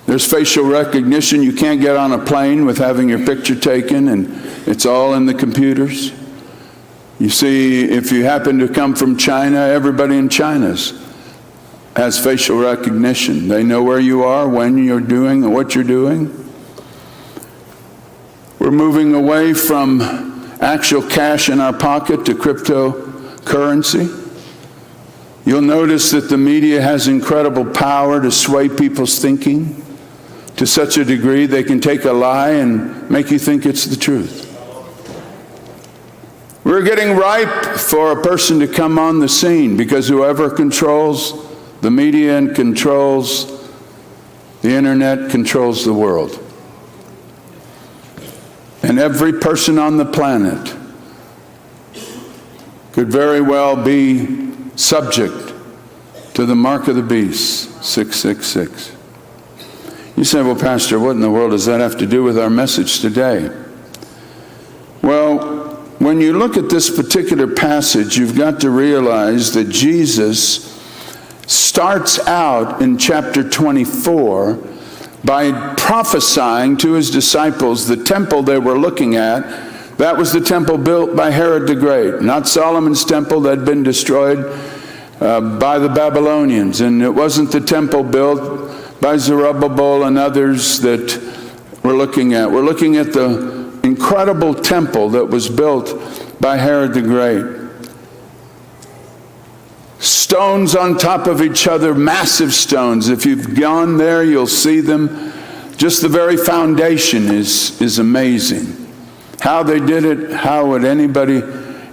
there's facial recognition. You can't get on a plane with having your picture taken, and it's all in the computers. You see, if you happen to come from China, everybody in China has facial recognition. They know where you are, when you're doing, and what you're doing. We're moving away from actual cash in our pocket to cryptocurrency. You'll notice that the media has incredible power to sway people's thinking to such a degree they can take a lie and make you think it's the truth. We're getting ripe for a person to come on the scene, because whoever controls the media and controls the internet controls the world. And every person on the planet could very well be subject to the mark of the beast, six six six. You say, "Well, Pastor, what in the world does that have to do with our message today?" Well, when you look at this particular passage, you've got to realize that Jesus starts out in chapter twenty-four by prophesying to his disciples the temple they were looking at. That was the temple built by Herod the Great, not Solomon's temple that had been destroyed, uh, by the Babylonians. And it wasn't the temple built by Zerubbabel and others that we're looking at. We're looking at the incredible temple that was built by Herod the Great. Stones on top of each other, massive stones. If you've gone there, you'll see them. Just the very foundation is, is amazing. How they did it, how would anybody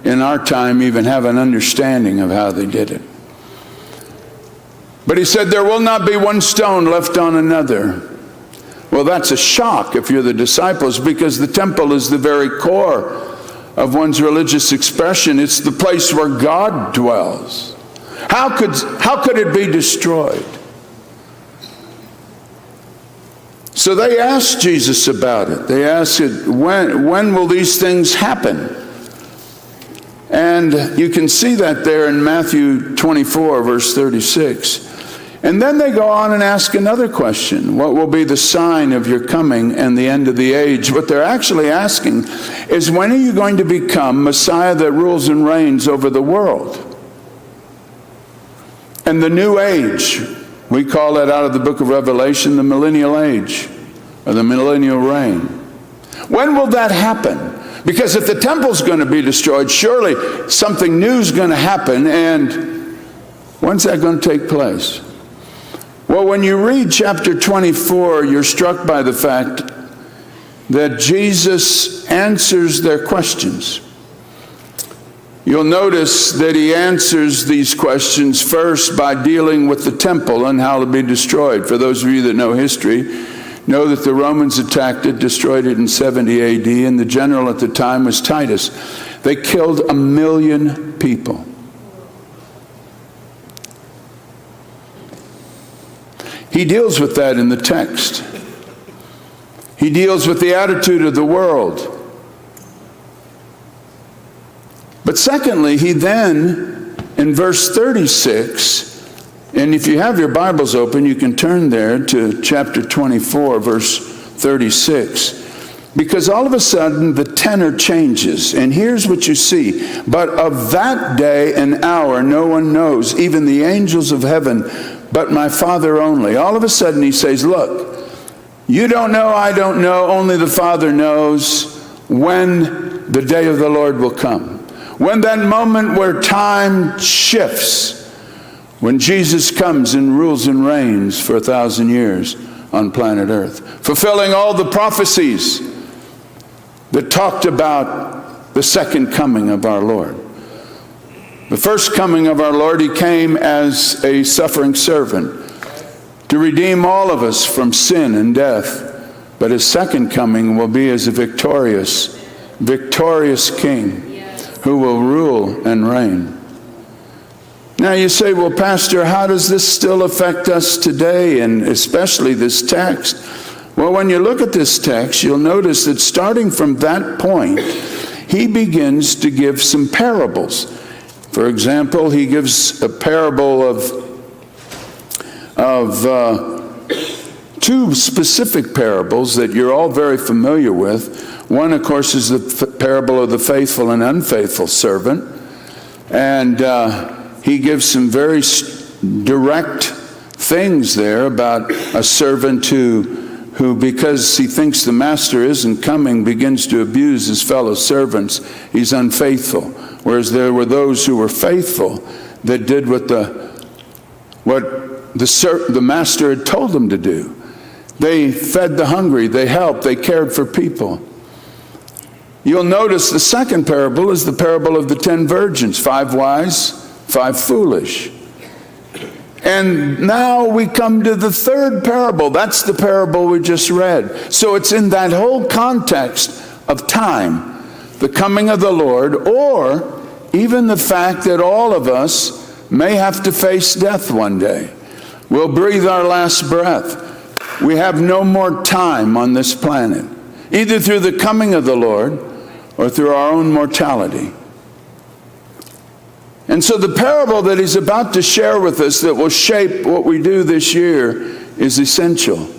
in our time even have an understanding of how they did it? But he said, "There will not be one stone left on another." Well, that's a shock if you're the disciples, because the temple is the very core of one's religious expression. It's the place where God dwells. How could, how could it be destroyed? So they asked Jesus about it. They asked it, "When, when will these things happen?" And you can see that there in Matthew twenty-four, verse thirty-six. And then they go on and ask another question. "What will be the sign of your coming and the end of the age?" What they're actually asking is, "When are you going to become Messiah that rules and reigns over the world?" And the new age, we call it out of the book of Revelation, the millennial age, or the millennial reign. When will that happen? Because if the temple's gonna be destroyed, surely something new's gonna happen, and when's that gonna take place? Well, when you read chapter twenty-four, you're struck by the fact that Jesus answers their questions. You'll notice that he answers these questions first by dealing with the temple and how it'll be destroyed. For those of you that know history, know that the Romans attacked it, destroyed it in seventy A D, and the general at the time was Titus. They killed a million people. He deals with that in the text. He deals with the attitude of the world. But secondly, he then, in verse thirty-six, and if you have your Bibles open, you can turn there to chapter twenty-four, verse thirty-six, because all of a sudden the tenor changes, and here's what you see. "But of that day and hour no one knows, even the angels of heaven, but my Father only." All of a sudden he says, "Look, you don't know, I don't know, only the Father knows when the day of the Lord will come." When that moment where time shifts, when Jesus comes and rules and reigns for a thousand years on planet Earth, fulfilling all the prophecies that talked about the second coming of our Lord. The first coming of our Lord, he came as a suffering servant to redeem all of us from sin and death. But his second coming will be as a victorious, victorious king who will rule and reign. Now you say, "Well, Pastor, how does this still affect us today, and especially this text?" Well, when you look at this text, you'll notice that starting from that point, he begins to give some parables. For example, he gives a parable of, of, uh, two specific parables that you're all very familiar with. One, of course, is the f-, parable of the faithful and unfaithful servant. And, uh, he gives some very s-, direct things there about a servant who, who, because he thinks the master isn't coming, begins to abuse his fellow servants. He's unfaithful. Whereas there were those who were faithful that did what the, what the ser-, the master had told them to do. They fed the hungry, they helped, they cared for people. You'll notice the second parable is the parable of the ten virgins, five wise, five foolish. And now we come to the third parable. That's the parable we just read. So it's in that whole context of time, the coming of the Lord, or even the fact that all of us may have to face death one day. We'll breathe our last breath. We have no more time on this planet, either through the coming of the Lord or through our own mortality. And so the parable that he's about to share with us that will shape what we do this year is essential.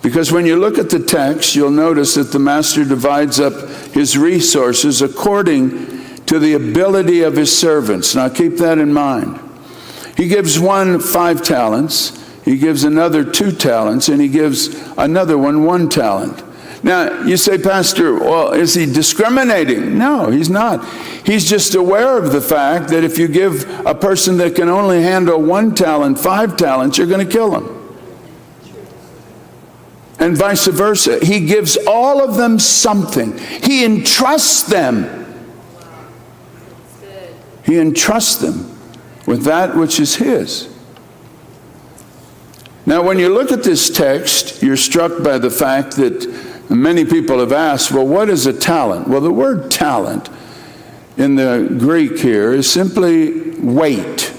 Because when you look at the text, you'll notice that the master divides up his resources according to the ability of his servants. Now keep that in mind. He gives one five talents, he gives another two talents, and he gives another one one talent. Now, you say, "Pastor, well, is he discriminating?" No, he's not. He's just aware of the fact that if you give a person that can only handle one talent five talents, you're gonna kill him. And vice versa. He gives all of them something. He entrusts them. He entrusts them with that which is his. Now, when you look at this text, you're struck by the fact that many people have asked, "Well, what is a talent?" Well, the word talent in the Greek here is simply weight.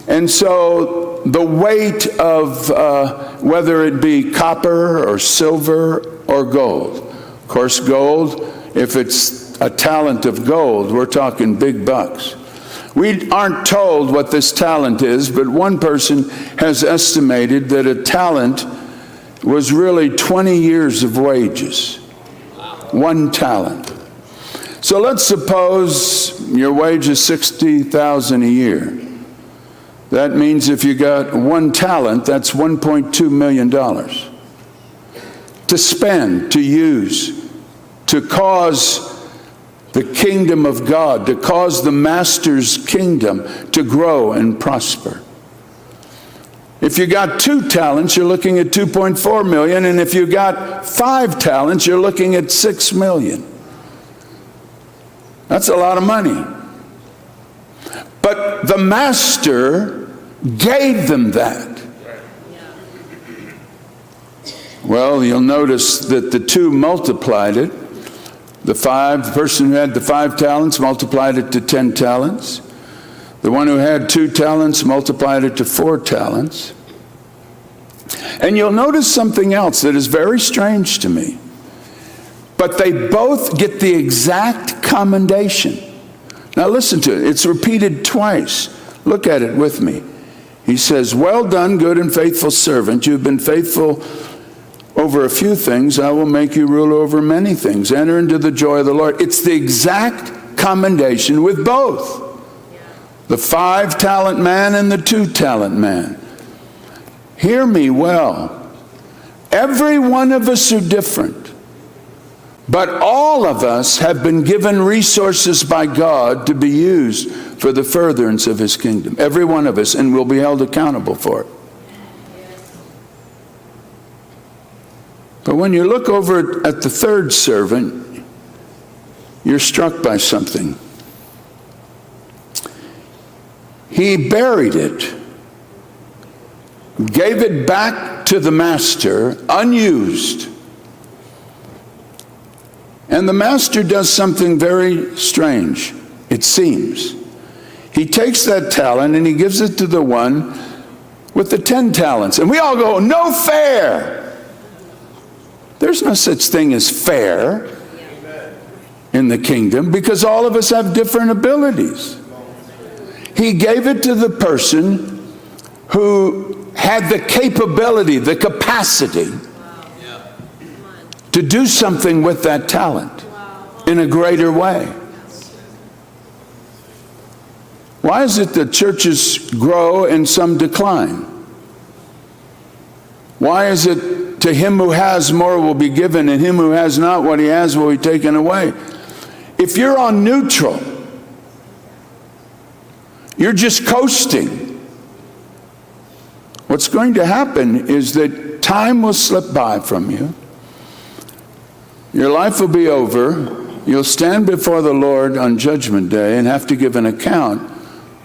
And so the weight of, uh, whether it be copper or silver or gold. Of course, gold, if it's a talent of gold, we're talking big bucks. We aren't told what this talent is, but one person has estimated that a talent was really twenty years of wages. One talent. So let's suppose your wage is sixty thousand a year. That means if you got one talent, that's one point two million dollars to spend, to use, to cause the kingdom of God, to cause the master's kingdom to grow and prosper. If you got two talents, you're looking at two point four million, and if you got five talents, you're looking at six million. That's a lot of money. But the master gave them that. Well, you'll notice that the two multiplied it. The five, the person who had the five talents multiplied it to ten talents. The one who had two talents multiplied it to four talents. And you'll notice something else that is very strange to me. But they both get the exact commendation. Now listen to it. It's repeated twice. Look at it with me. He says, "Well done, good and faithful servant. You've been faithful over a few things. I will make you ruler over many things. Enter into the joy of the Lord." It's the exact commendation with both the five talent man and the two talent man. Hear me well. Every one of us are different, but all of us have been given resources by God to be used for the furtherance of his kingdom. Every one of us, and will be held accountable for it. But when you look over at the third servant, you're struck by something. He buried it, gave it back to the master, unused. And the master does something very strange, it seems. He takes that talent and he gives it to the one with the ten talents. And we all go, "No fair." There's no such thing as fair in the kingdom because all of us have different abilities. He gave it to the person who had the capability, the capacity to do something with that talent in a greater way. Why is it that churches grow and some decline? Why is it, "To him who has, more will be given, and him who has not, what he has will be taken away"? If you're on neutral, you're just coasting, what's going to happen is that time will slip by from you. Your life will be over. You'll stand before the Lord on Judgment Day and have to give an account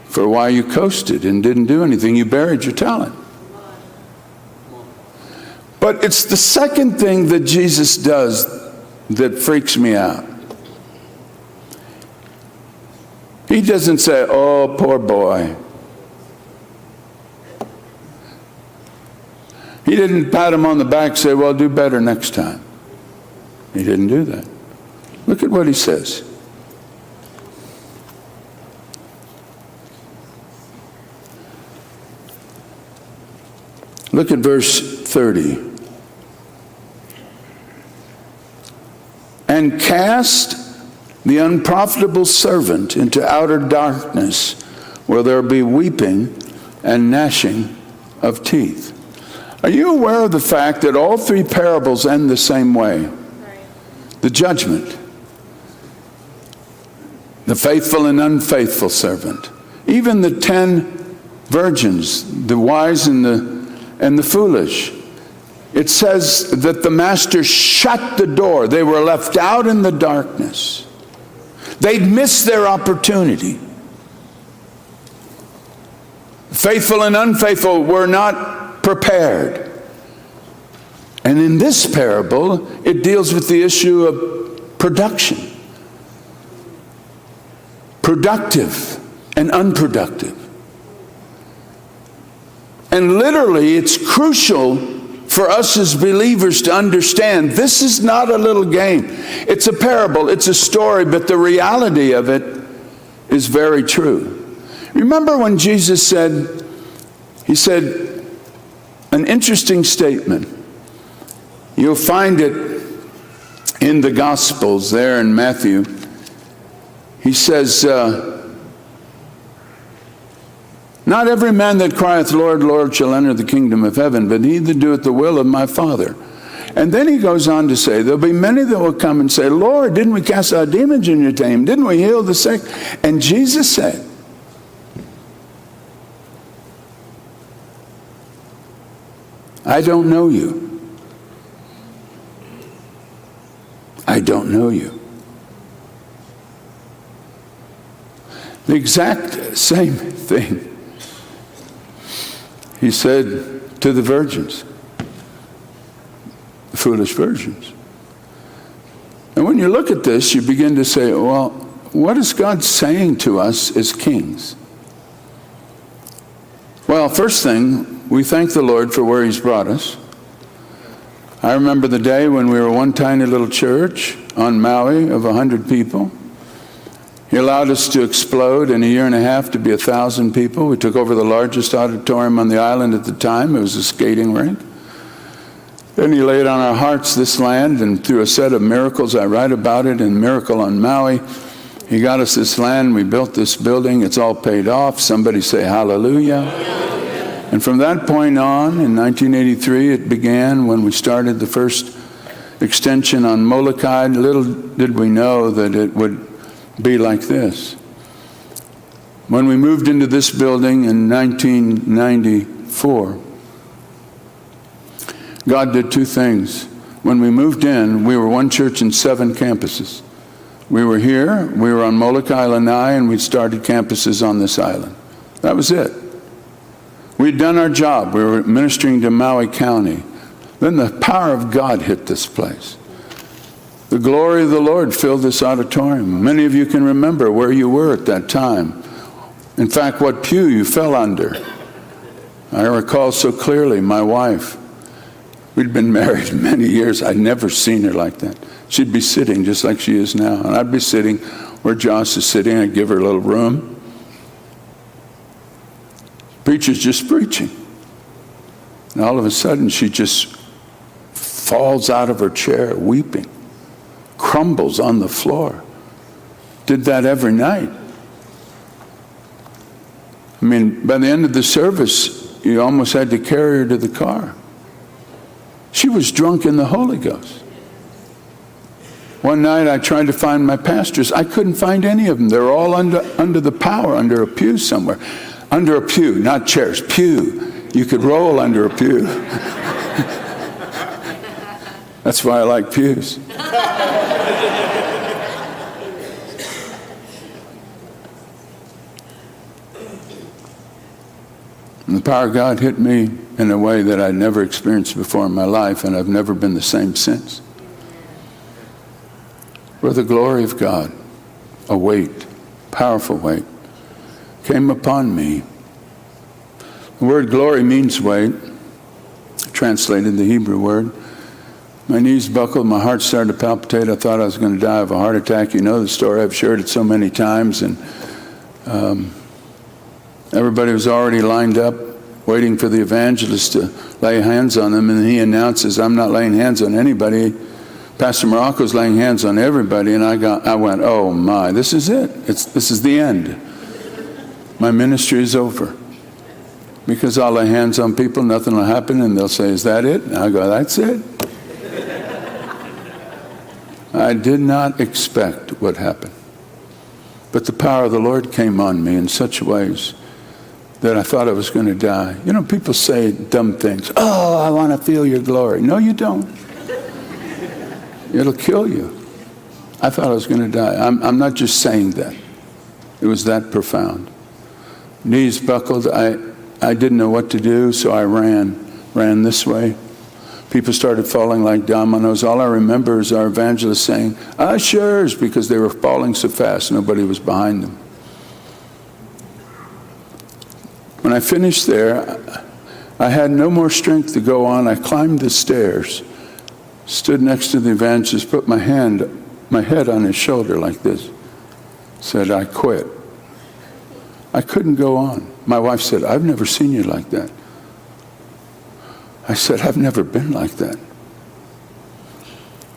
for why you coasted and didn't do anything. You buried your talent. But it's the second thing that Jesus does that freaks me out. He doesn't say, "Oh, poor boy." He didn't pat him on the back, say, "Well, do better next time." He didn't do that. Look at what he says. Look at verse thirty. "And cast the unprofitable servant into outer darkness, where there'll be weeping and gnashing of teeth." Are you aware of the fact that all three parables end the same way? The judgment. The faithful and unfaithful servant. Even the ten virgins, the wise and the, and the foolish. It says that the master shut the door. They were left out in the darkness. They'd missed their opportunity. Faithful and unfaithful were not prepared. And in this parable, it deals with the issue of production, productive and unproductive. And literally, it's crucial for us as believers to understand this is not a little game. It's a parable, it's a story, but the reality of it is very true. Remember when Jesus said, he said an interesting statement. You'll find it in the Gospels there in Matthew. He says, uh, "Not every man that crieth, 'Lord, Lord,' shall enter the kingdom of heaven, but he that doeth the will of my Father." And then he goes on to say, "There'll be many that will come and say, 'Lord, didn't we cast out demons in your name? Didn't we heal the sick?'" And Jesus said, "I don't know you. I don't know you." The exact same thing he said to the virgins, the foolish virgins. And when you look at this, you begin to say, "Well, what is God saying to us as kings?" Well, first thing, we thank the Lord for where he's brought us. I remember the day when we were one tiny little church on Maui of a hundred people. He allowed us to explode in a year and a half to be a thousand people. We took over the largest auditorium on the island at the time. It was a skating rink. And he laid on our hearts this land, and through a set of miracles, I write about it in Miracle on Maui, he got us this land, we built this building, it's all paid off. Somebody say hallelujah. And from that point on, in nineteen eighty-three, it began when we started the first extension on Molokai. Little did we know that it would be like this. When we moved into this building in nineteen ninety-four, God did two things. When we moved in, we were one church in seven campuses. We were here, we were on Molokai, Lanai, and we started campuses on this island. That was it. We'd done our job. We were ministering to Maui County. Then the power of God hit this place. The glory of the Lord filled this auditorium. Many of you can remember where you were at that time. In fact, what pew you fell under. I recall so clearly my wife. We'd been married many years. I'd never seen her like that. She'd be sitting just like she is now, and I'd be sitting where Josh is sitting. I'd give her a little room. Preacher's just preaching. And all of a sudden, she just falls out of her chair weeping, crumbles on the floor. Did that every night. I mean, by the end of the service, you almost had to carry her to the car. She was drunk in the Holy Ghost. One night I tried to find my pastors. I couldn't find any of them. They were all under, under the power, under a pew somewhere. Under a pew, not chairs, pew. You could roll under a pew. That's why I like pews. And the power of God hit me in a way that I'd never experienced before in my life, and I've never been the same since. Where the glory of God, a weight, powerful weight, came upon me. The word glory means weight, translated the Hebrew word. My knees buckled, my heart started to palpitate. I thought I was gonna die of a heart attack. You know the story, I've shared it so many times, and, um, everybody was already lined up, waiting for the evangelist to lay hands on them, and he announces, "I'm not laying hands on anybody. Pastor Morocco's laying hands on everybody." And I got, I went, "Oh my, this is it. It's, this is the end. My ministry is over." Because I'll lay hands on people, nothing will happen, and they'll say, "Is that it?" And I go, "That's it." I did not expect what happened. But the power of the Lord came on me in such ways that I thought I was gonna die. You know, people say dumb things. "Oh, I wanna feel your glory." No, you don't. It'll kill you. I thought I was gonna die. I'm, I'm not just saying that. It was that profound. Knees buckled. I, I didn't know what to do, so I ran, ran this way. People started falling like dominoes. All I remember is our evangelist saying, "Ushers," because they were falling so fast, nobody was behind them. When I finished there, I had no more strength to go on. I climbed the stairs, stood next to the evangelist, put my hand, my head on his shoulder like this, said, "I quit." I couldn't go on. My wife said, "I've never seen you like that." I said, "I've never been like that."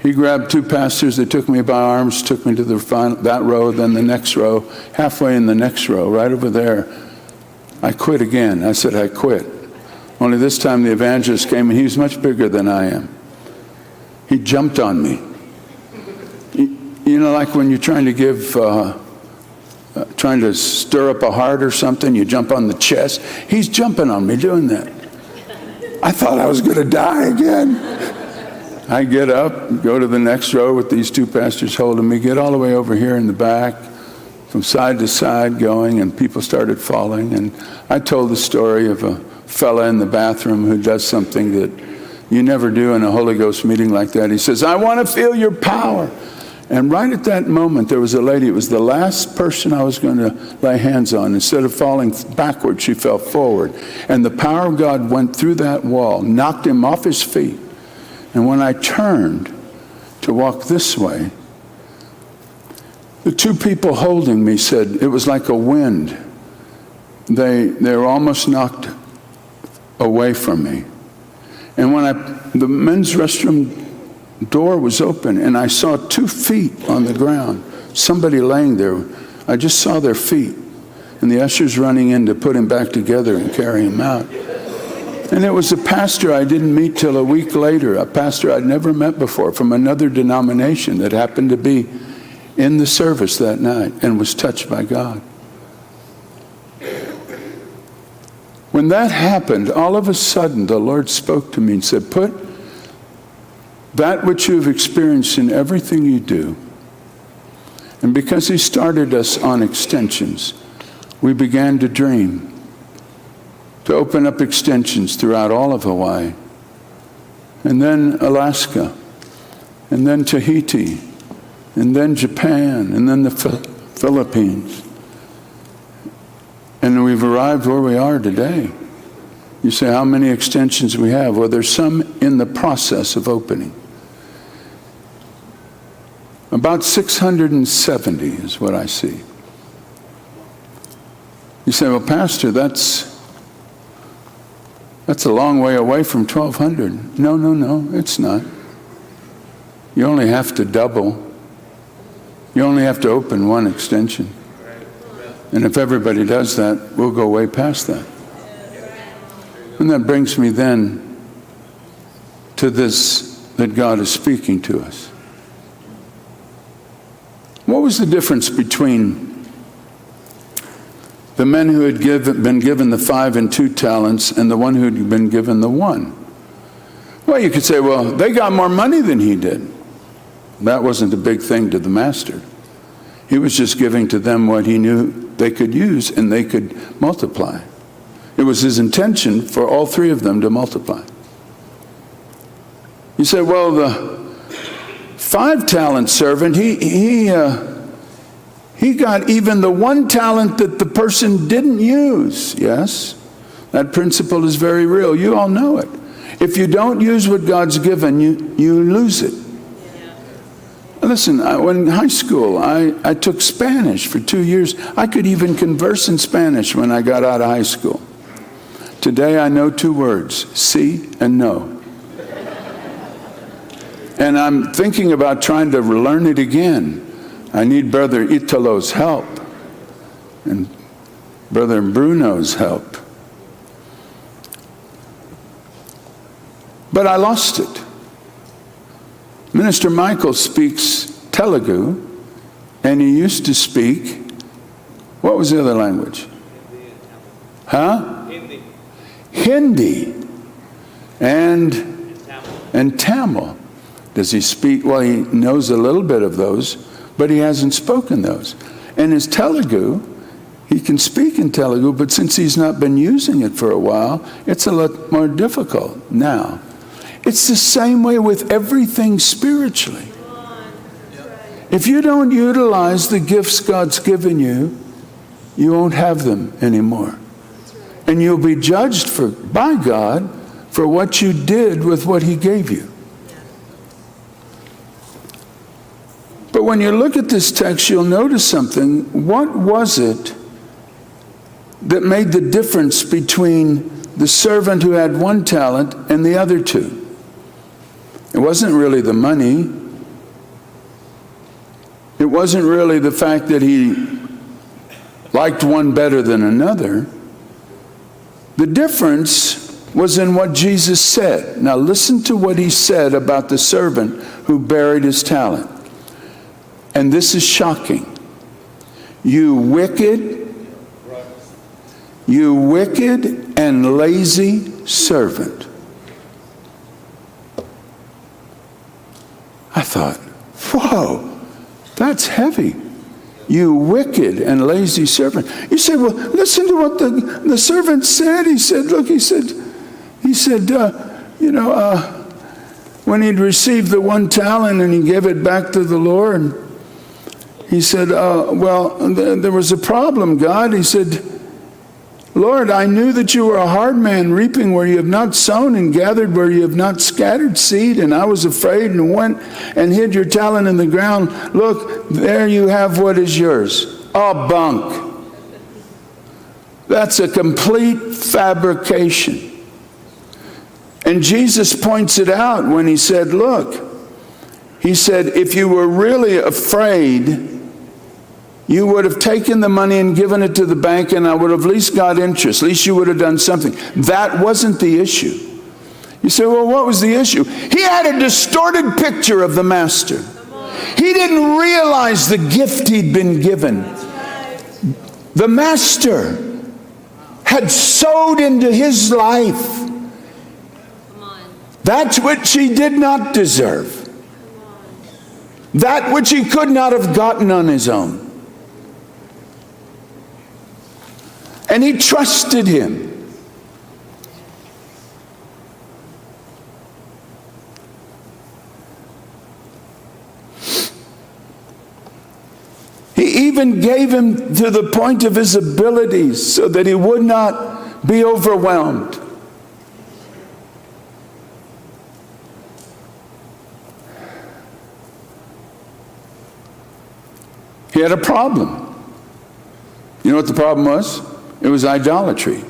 He grabbed two pastors. They took me by arms, took me to the front, that row, then the next row, halfway in the next row, right over there. I quit again. I said, "I quit." Only this time the evangelist came, and he was much bigger than I am. He jumped on me. You, you know, like when you're trying to give, uh, uh, trying to stir up a heart or something, you jump on the chest. He's jumping on me doing that. I thought I was gonna die again. I get up, go to the next row with these two pastors holding me, get all the way over here in the back, from side to side going, and people started falling. And I told the story of a fella in the bathroom who does something that you never do in a Holy Ghost meeting like that. He says, "I want to feel your power." And right at that moment, there was a lady, it was the last person I was going to lay hands on. Instead of falling backward, she fell forward. And the power of God went through that wall, knocked him off his feet. And when I turned to walk this way, the two people holding me said, it was like a wind. They, they were almost knocked away from me. And when I, the men's restroom door was open, and I saw two feet on the ground, somebody laying there. I just saw their feet. And the ushers running in to put him back together and carry him out. And it was a pastor I didn't meet till a week later, a pastor I'd never met before from another denomination that happened to be in the service that night and was touched by God. When that happened, all of a sudden the Lord spoke to me and said, "Put that which you've experienced in everything you do," and because he started us on extensions, we began to dream to open up extensions throughout all of Hawaii, and then Alaska, and then Tahiti, and then Japan, and then the Phil-, Philippines. And we've arrived where we are today. You say, "How many extensions we have?" Well, there's some in the process of opening. About six hundred and seventy is what I see. You say, "Well, Pastor, that's, that's a long way away from twelve hundred." No, no, no, it's not. You only have to double. You only have to open one extension. And if everybody does that, we'll go way past that. And that brings me then to this, that God is speaking to us. What was the difference between the men who had given, been given the five and two talents and the one who had been given the one? Well, you could say, "Well, they got more money than he did." That wasn't a big thing to the master. He was just giving to them what he knew they could use and they could multiply. It was his intention for all three of them to multiply. You say, "Well, the five talent servant, he, he, uh, he got even the one talent that the person didn't use." Yes, that principle is very real. You all know it. If you don't use what God's given you, you lose it. Listen, I, when high school, I, I took Spanish for two years. I could even converse in Spanish when I got out of high school. Today I know two words, sí and no. And I'm thinking about trying to learn it again. I need Brother Italo's help and Brother Bruno's help. But I lost it. Minister Michael speaks Telugu, and he used to speak, what was the other language? Huh? Hindi. And, and Tamil. Does he speak? Well, he knows a little bit of those, but he hasn't spoken those. And his Telugu, he can speak in Telugu, but since he's not been using it for a while, it's a lot more difficult now. It's the same way with everything spiritually. If you don't utilize the gifts God's given you, you won't have them anymore. And you'll be judged for, by God for what you did with what he gave you. But when you look at this text, you'll notice something. What was it that made the difference between the servant who had one talent and the other two? It wasn't really the money. It wasn't really the fact that he liked one better than another. The difference was in what Jesus said. Now listen to what he said about the servant who buried his talent. And this is shocking. "You wicked, you wicked and lazy servant." I thought, "Whoa, that's heavy. You wicked and lazy servant." You say, "Well, listen to what the, the servant said." He said, look, he said, he said, uh, you know, uh, when he'd received the one talent and he gave it back to the Lord, he said, uh, "Well, th-, there was a problem, God." He said, Lord, I knew that you were a hard man, reaping where you have not sown and gathered where you have not scattered seed, and I was afraid and went and hid your talent in the ground. Look, there you have what is yours. A bunk. That's a complete fabrication. And Jesus points it out when he said, look, he said, if you were really afraid, you would have taken the money and given it to the bank, and I would have at least got interest. At least you would have done something. That wasn't the issue. You say, well, what was the issue? He had a distorted picture of the master. He didn't realize the gift he'd been given. The master had sowed into his life that which he did not deserve, that which he could not have gotten on his own. And he trusted him. He even gave him to the point of his abilities so that he would not be overwhelmed. He had a problem. You know what the problem was? It was idolatry.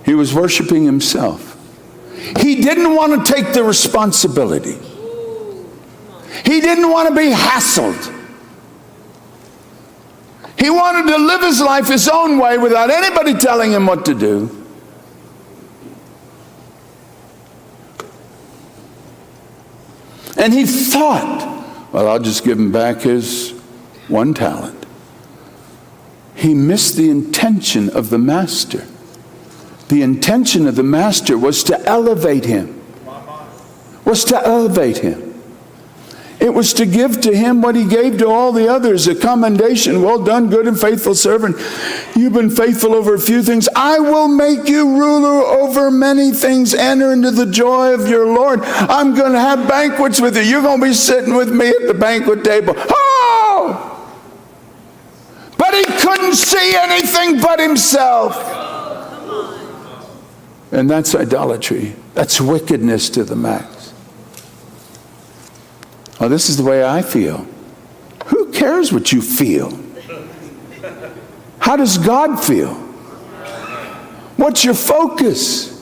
He was worshiping himself. He didn't want to take the responsibility. He didn't want to be hassled. He wanted to live his life his own way without anybody telling him what to do. And he thought, well, I'll just give him back his one talent. He missed the intention of the master. The intention of the master was to elevate him. Was to elevate him. It was to give to him what he gave to all the others, a commendation. Well done, good and faithful servant. You've been faithful over a few things. I will make you ruler over many things. Enter into the joy of your Lord. I'm going to have banquets with you. You're going to be sitting with me at the banquet table. Oh! But he couldn't see anything but himself. And that's idolatry. That's wickedness to the max. Well, this is the way I feel. Who cares what you feel? How does God feel? What's your focus?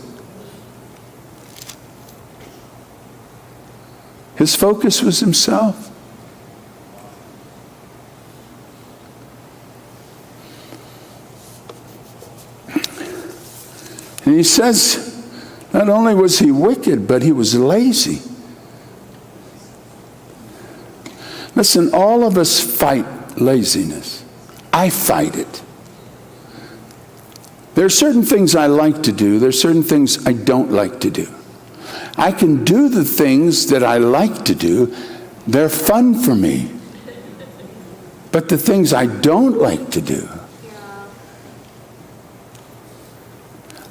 His focus was himself. And he says, not only was he wicked, but he was lazy. Listen, all of us fight laziness. I fight it. There are certain things I like to do. There are certain things I don't like to do. I can do the things that I like to do. They're fun for me. But the things I don't like to do,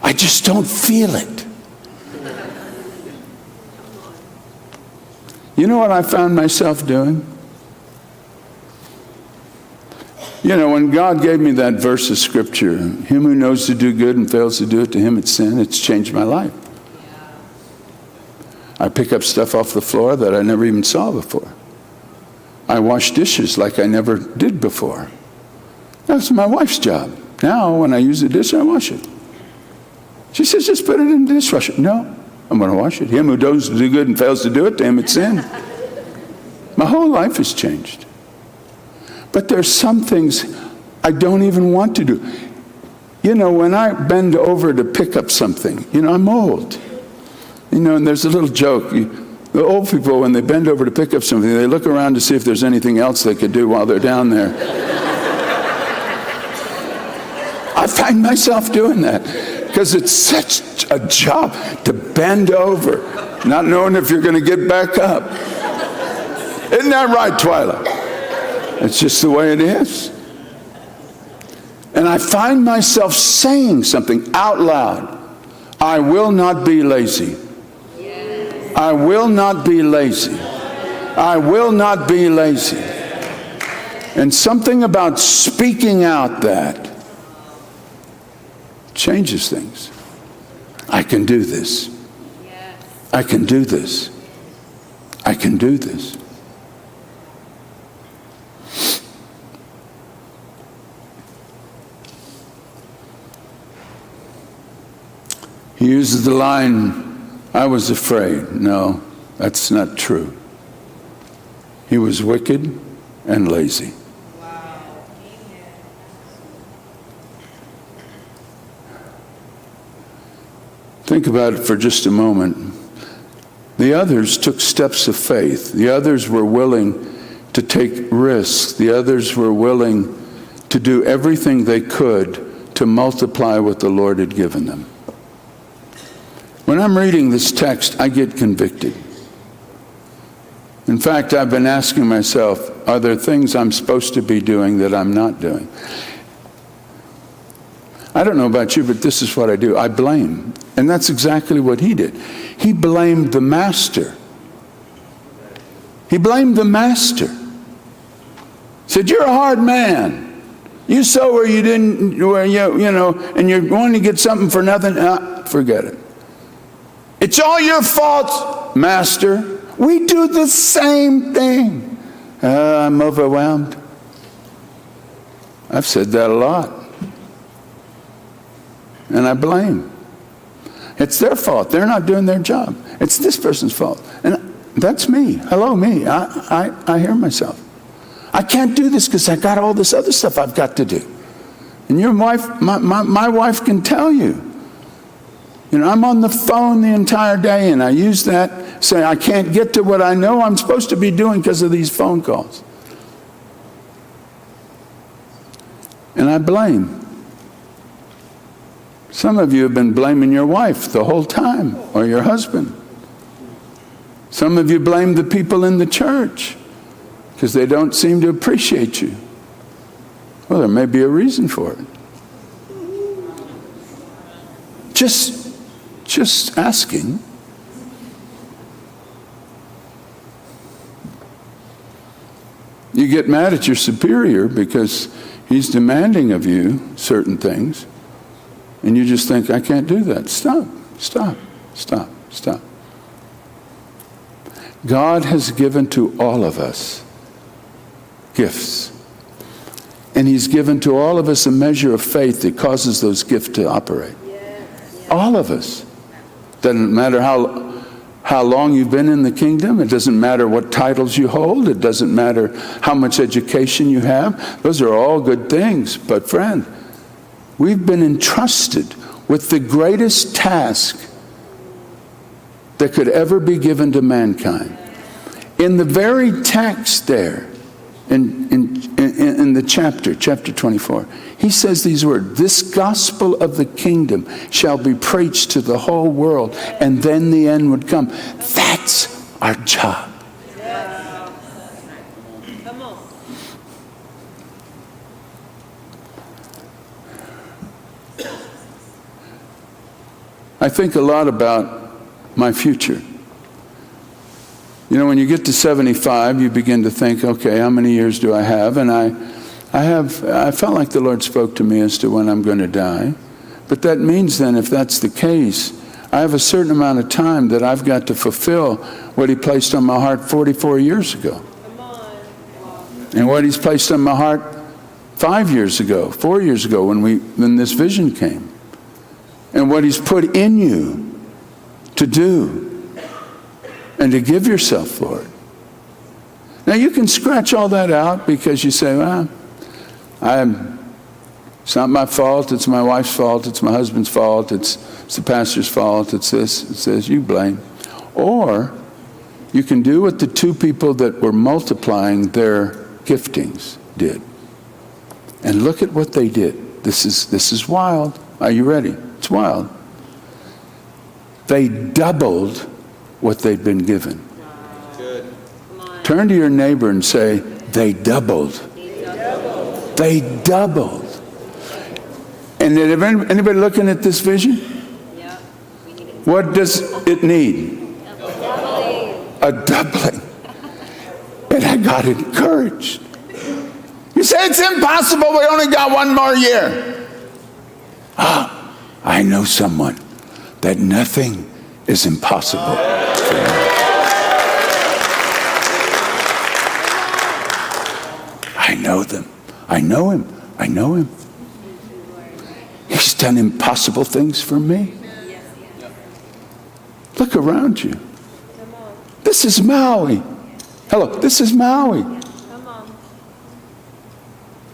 I just don't feel it. You know what I found myself doing? You know, when God gave me that verse of scripture, him who knows to do good and fails to do it, to him it's sin, it's changed my life. I pick up stuff off the floor that I never even saw before. I wash dishes like I never did before. That's my wife's job. Now, when I use a dish, I wash it. She says, just put it in the dishwasher. No, I'm going to wash it. Him who does do good and fails to do it, to him it's sin. My whole life has changed. But there's some things I don't even want to do. You know, when I bend over to pick up something, you know, I'm old. You know, and there's a little joke. You, the old people, when they bend over to pick up something, they look around to see if there's anything else they could do while they're down there. I find myself doing that because it's such a job to bend over, not knowing if you're going to get back up. Isn't that right, Twyla? It's just the way it is. And I find myself saying something out loud. I will not be lazy. I will not be lazy. I will not be lazy. And something about speaking out that changes things. I can do this. I can do this. I can do this. He uses the line, "I was afraid." No, that's not true. He was wicked and lazy. Think about it for just a moment. The others took steps of faith. The others were willing to take risks. The others were willing to do everything they could to multiply what the Lord had given them. When I'm reading this text, I get convicted. In fact, I've been asking myself, are there things I'm supposed to be doing that I'm not doing? I don't know about you, but this is what I do. I blame. And that's exactly what he did. He blamed the master. He blamed the master. Said, "You're a hard man. You sow where you didn't, where you, you know, and you're going to get something for nothing. Uh, forget it. It's all your fault, master." We do the same thing. "Uh, I'm overwhelmed." I've said that a lot. And I blame. It's their fault. They're not doing their job. It's this person's fault. And that's me. Hello, me. I, I, I hear myself. "I can't do this 'cause I got all this other stuff I've got to do." And your wife, my, my, my wife can tell you, you know, I'm on the phone the entire day, and I use that, say, "I can't get to what I know I'm supposed to be doing 'cause of these phone calls." And I blame. Some of you have been blaming your wife the whole time, or your husband. Some of you blame the people in the church 'cause they don't seem to appreciate you. Well, there may be a reason for it. Just, just asking. You get mad at your superior because he's demanding of you certain things, and you just think, "I can't do that." Stop, stop, stop, stop. God has given to all of us gifts. And he's given to all of us a measure of faith that causes those gifts to operate. All of us. Doesn't matter how, how long you've been in the kingdom. It doesn't matter what titles you hold. It doesn't matter how much education you have. Those are all good things. But friend, we've been entrusted with the greatest task that could ever be given to mankind. In the very text there, in, in, in, in the chapter, chapter twenty-four, he says these words, "This gospel of the kingdom shall be preached to the whole world, and then the end would come." That's our job. I think a lot about my future. You know, when you get to seventy-five, you begin to think, "Okay, how many years do I have?" And I, I have, I felt like the Lord spoke to me as to when I'm gonna die. But that means then, if that's the case, I have a certain amount of time that I've got to fulfill what he placed on my heart forty-four years ago. And what he's placed on my heart five years ago, four years ago, when we, when this vision came. And what he's put in you to do and to give yourself for it. Now, you can scratch all that out because you say, "Well, I'm, it's not my fault, it's my wife's fault, it's my husband's fault, it's, it's the pastor's fault, it's this, it's this," you blame. Or you can do what the two people that were multiplying their giftings did. And look at what they did. This is, this is wild. Are you ready? It's wild. They doubled what they'd been given. Turn to your neighbor and say, "They doubled." They doubled. And if any-, anybody looking at this vision? What does it need? A doubling. And I got encouraged. You say, "It's impossible. We only got one more year." Ah, I know someone that nothing is impossible for him. I know them. I know him. I know him. He's done impossible things for me. Look around you. This is Maui. Hello, this is Maui.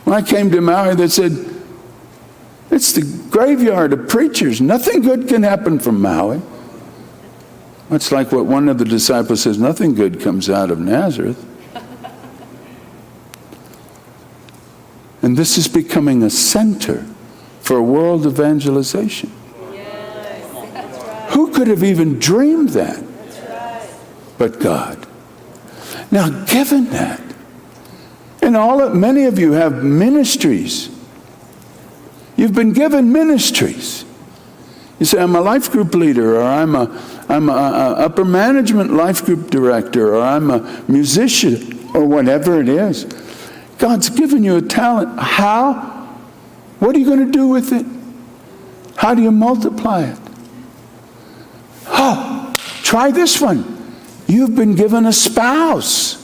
When I came to Maui, they said, "It's the graveyard of preachers. Nothing good can happen from Maui." Much like what one of the disciples says, "Nothing good comes out of Nazareth." And this is becoming a center for world evangelization. Who could have even dreamed that but God? Now, given that, and all of, many of you have ministries. You've been given ministries. You say, "I'm a life group leader," or "I'm a, I'm a, a upper management life group director," or "I'm a musician," or whatever it is. God's given you a talent. How? What are you gonna do with it? How do you multiply it? Oh, try this one. You've been given a spouse.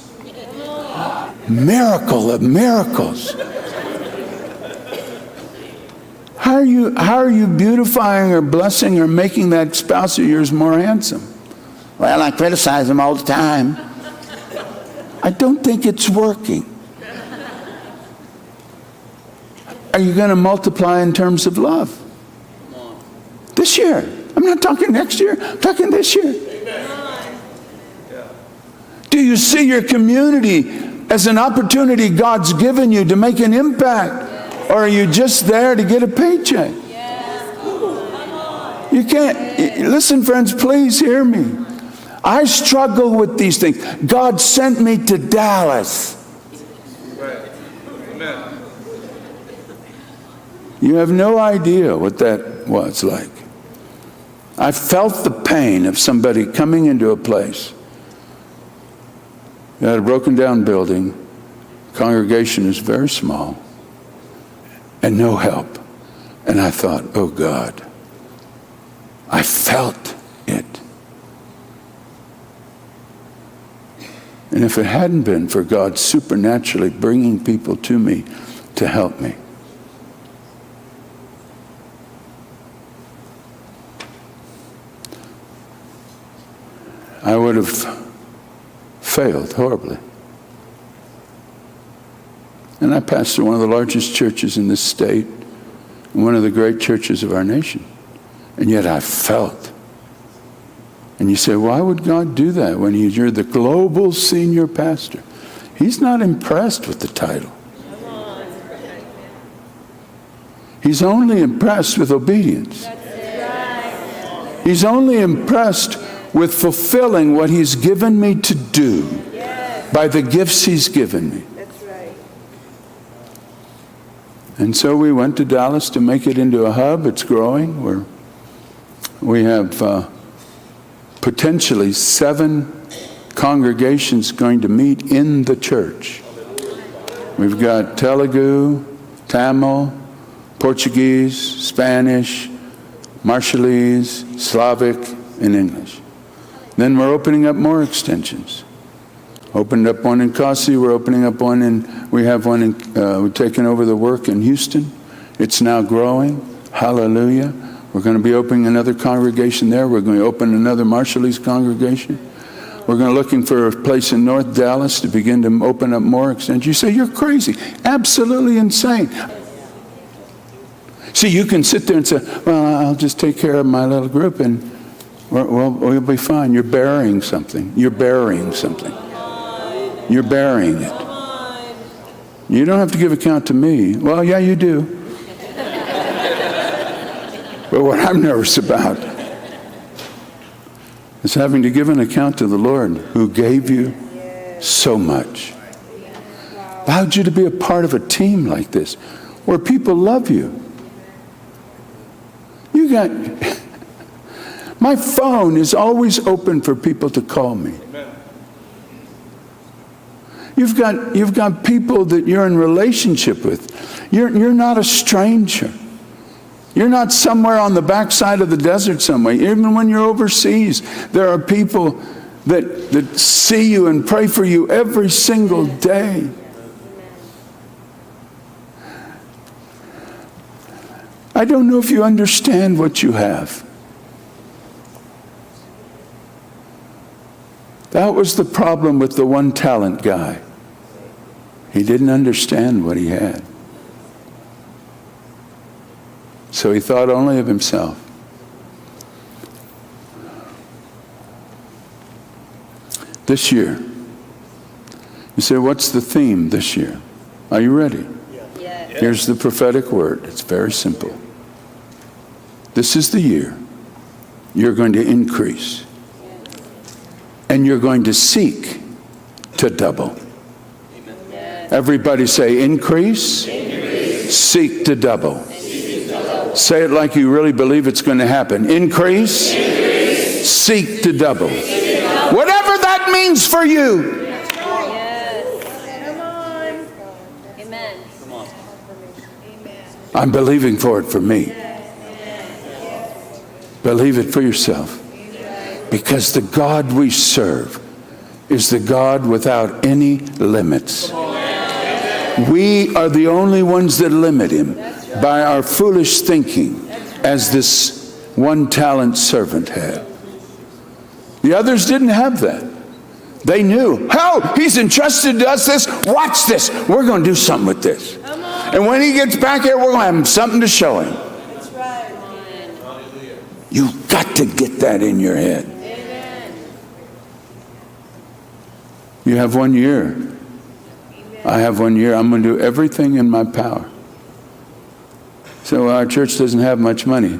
Miracle of miracles. How are you, how are you beautifying or blessing or making that spouse of yours more handsome? "Well, I criticize him all the time." I don't think it's working. Are you gonna multiply in terms of love? This year. I'm not talking next year. I'm talking this year. Do you see your community as an opportunity God's given you to make an impact? Or are you just there to get a paycheck? You can't, y-, listen, friends, please hear me. I struggle with these things. God sent me to Dallas. You have no idea what that was like. I felt the pain of somebody coming into a place. You had a broken down building, congregation is very small, and no help. And I thought, "Oh God." I felt it. And if it hadn't been for God supernaturally bringing people to me to help me, I would have failed horribly. And I pastor one of the largest churches in this state, one of the great churches of our nation. And yet I felt. And you say, "Why would God do that when he's, you're the global senior pastor?" He's not impressed with the title. He's only impressed with obedience. He's only impressed with fulfilling what he's given me to do by the gifts he's given me. And so we went to Dallas to make it into a hub. It's growing. We're, we have, uh, potentially seven congregations going to meet in the church. We've got Telugu, Tamil, Portuguese, Spanish, Marshallese, Slavic, and English. Then we're opening up more extensions. Opened up one in Khasi. We're opening up one in, we have one in, uh, we've taken over the work in Houston. It's now growing. Hallelujah. We're gonna be opening another congregation there. We're gonna open another Marshallese congregation. We're gonna looking for a place in North Dallas to begin to open up more extensions. You say, "You're crazy." Absolutely insane. See, you can sit there and say, "Well, I'll just take care of my little group and we'll, we'll, we'll be fine." You're burying something. You're burying something. You're burying it. You don't have to give account to me. Well, yeah, you do. But what I'm nervous about is having to give an account to the Lord who gave you so much, allowed you to be a part of a team like this, where people love you. You got, my phone is always open for people to call me. You've got, you've got people that you're in relationship with. You're, you're not a stranger. You're not somewhere on the backside of the desert somewhere. Even when you're overseas, there are people that, that see you and pray for you every single day. I don't know if you understand what you have. That was the problem with the one talent guy. He didn't understand what he had. So he thought only of himself. This year, you say, "What's the theme this year?" Are you ready? Yes. Here's the prophetic word. It's very simple. This is the year you're going to increase. And you're going to seek to double. Everybody say, "Increase, seek to double." Say it like you really believe it's going to happen. Increase, seek to double. Whatever that means for you. Amen. I'm believing for it for me. Believe it for yourself. Because the God we serve is the God without any limits. We are the only ones that limit him by our foolish thinking, as this one talent servant had. The others didn't have that. They knew, "Oh, he's entrusted to us this. Watch this. We're going to do something with this. And when he gets back here, we're going to have something to show him." You've got to get that in your head. You have one year. I have one year. I'm going to do everything in my power. So our church doesn't have much money.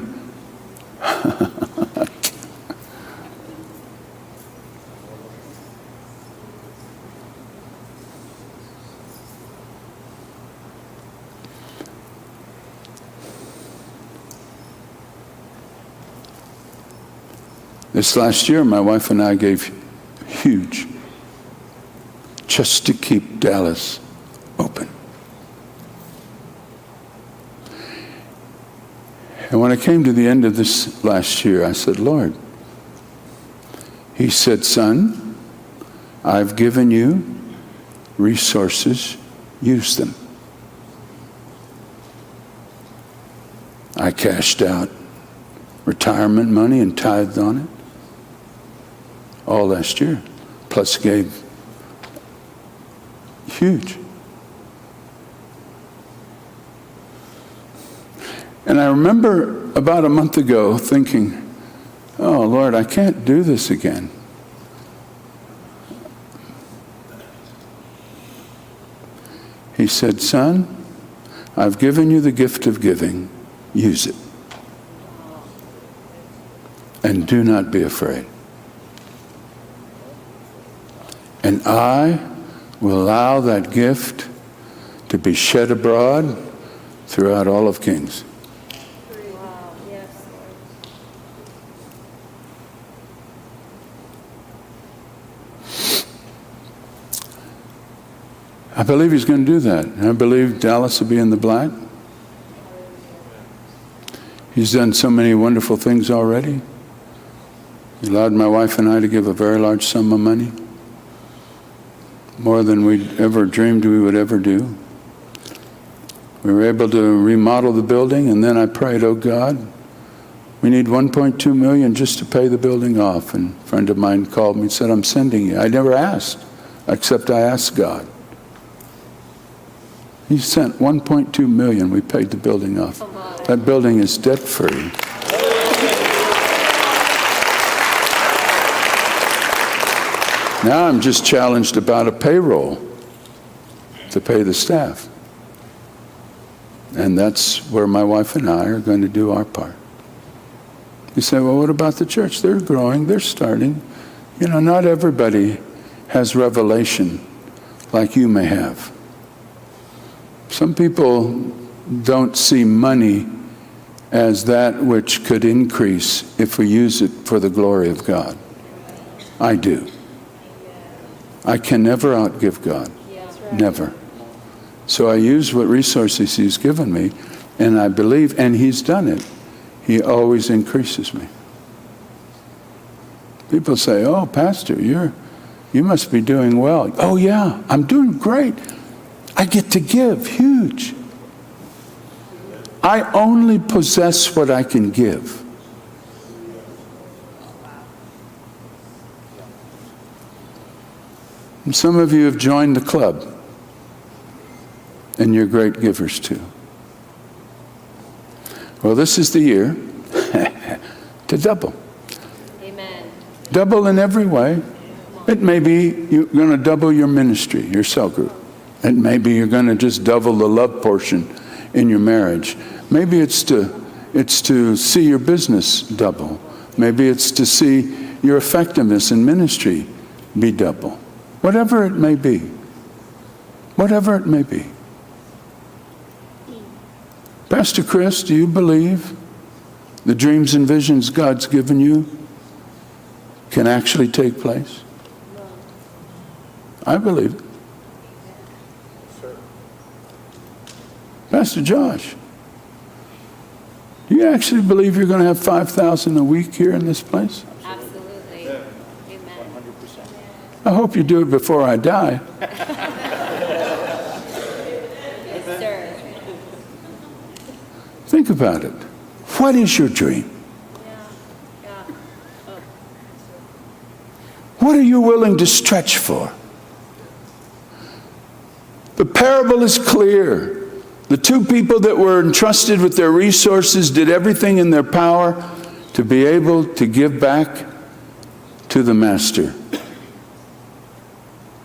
This last year, my wife and I gave huge just to keep Dallas open. And when I came to the end of this last year, I said, "Lord," he said, "Son, I've given you resources, use them." I cashed out retirement money and tithed on it all last year, plus gave huge. And I remember about a month ago thinking, "Oh, Lord, I can't do this again." He said, "Son, I've given you the gift of giving. Use it. And do not be afraid. And I will allow that gift to be shed abroad throughout all of Kings." I believe he's gonna do that. I believe Dallas will be in the black. He's done so many wonderful things already. He allowed my wife and I to give a very large sum of money, more than we'd ever dreamed we would ever do. We were able to remodel the building, and then I prayed, "Oh God, we need one point two million just to pay the building off." And a friend of mine called me and said, "I'm sending you." I never asked, except I asked God. He sent one point two million. We paid the building off. That building is debt-free. Now I'm just challenged about a payroll to pay the staff. And that's where my wife and I are going to do our part. You say, "Well, what about the church? They're growing, they're starting." You know, not everybody has revelation like you may have. Some people don't see money as that which could increase if we use it for the glory of God. I do. I can never outgive God. Never. So I use what resources he's given me And I believe, and he's done it, he always increases me. People say, "Oh, Pastor, you're, you must be doing well." Oh, yeah, I'm doing great. I get to give, huge. I only possess what I can give. And some of you have joined the club, and you're great givers too. Well, this is the year to double. Amen. Double in every way. It may be you're gonna double your ministry, your cell group. It may be you're gonna just double the love portion in your marriage. Maybe it's to, it's to see your business double. Maybe it's to see your effectiveness in ministry be double. Whatever it may be. Whatever it may be. Pastor Chris, do you believe the dreams and visions God's given you can actually take place? I believe it. Pastor Josh, do you actually believe you're gonna have five thousand a week here in this place? Absolutely. Amen. I hope you do it before I die. Yes, sir. Think about it. What is your dream? Yeah. Yeah. Oh. What are you willing to stretch for? The parable is clear. The two people that were entrusted with their resources did everything in their power to be able to give back to the master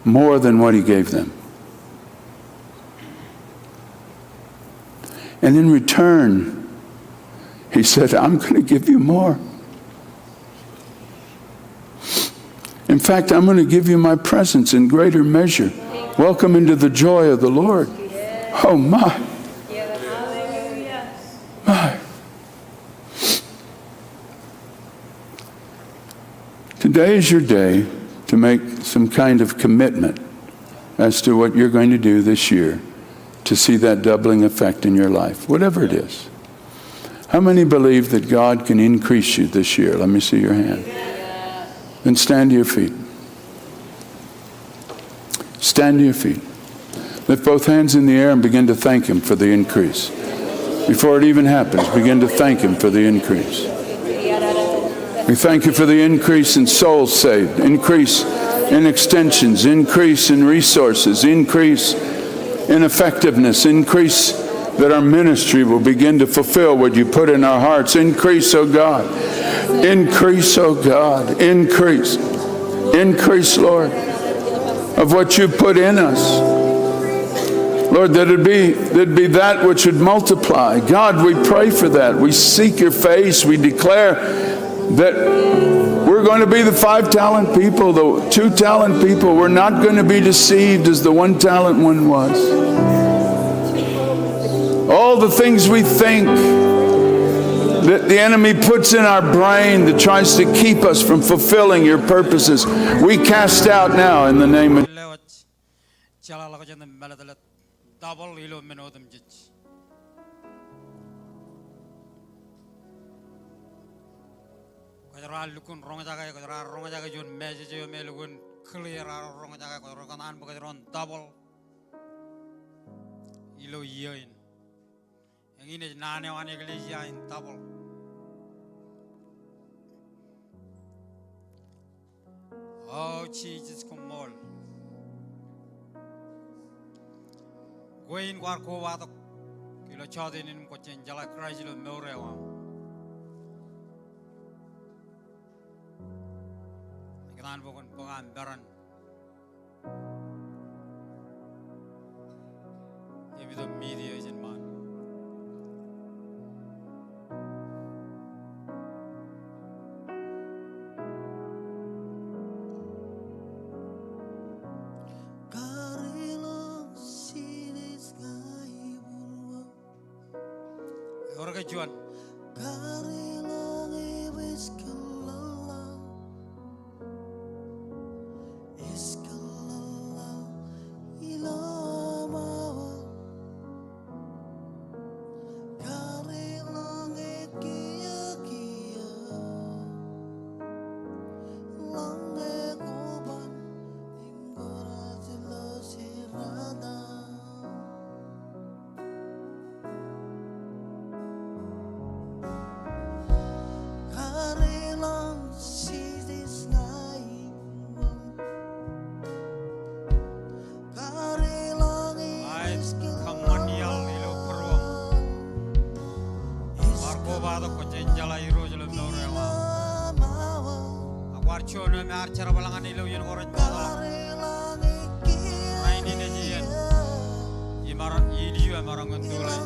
more than what he gave them. And in return, he said, "I'm gonna give you more. In fact, I'm gonna give you my presence in greater measure. Welcome into the joy of the Lord." Oh, my. My. Today is your day to make some kind of commitment as to what you're going to do this year to see that doubling effect in your life, whatever it is. How many believe that God can increase you this year? Let me see your hand. Then stand to your feet. Stand to your feet. Lift both hands in the air and begin to thank Him for the increase. Before it even happens, begin to thank Him for the increase. We thank you for the increase in souls saved, increase in extensions, increase in resources, increase in effectiveness, increase that our ministry will begin to fulfill what you put in our hearts. Increase, oh God. Increase, oh God. Increase. Increase, Lord, of what you put in us. Lord, that it be, that be that which would multiply. God, we pray for that. We seek your face. We declare that we're going to be the five talent people, the two talent people. We're not going to be deceived as the one talent one was. All the things we think that the enemy puts in our brain that tries to keep us from fulfilling your purposes, we cast out now in the name of Jeḷāḷọkjeṇ im mālōtlōt double ilo men otemjej. Kwōjeḷā lukkuun roñjake, kwōjeḷā roñjake juon message eo me lukkuun clear aō roñjake, kwōjeḷā kōṇaan bwe kwōjeḷā double ilo iiō in. Eñin ej naan eo an eklejia in double. O Jisōs, koṃṃool. Kwe in kwaar kobatok ilo jota in im kwōj jen jeḷā Kraist ilo mour eo aṃ. Kōtaan bwe kwōn bōk aṃ peran. Epitōm media ijin ṃaan. Ewōr ke juon? juon eo me ear jerbal ñan ilo iien ko rej mootḷọk. Rainin ej iien. Im maroñ, ilju emaroñ in tulaḷ.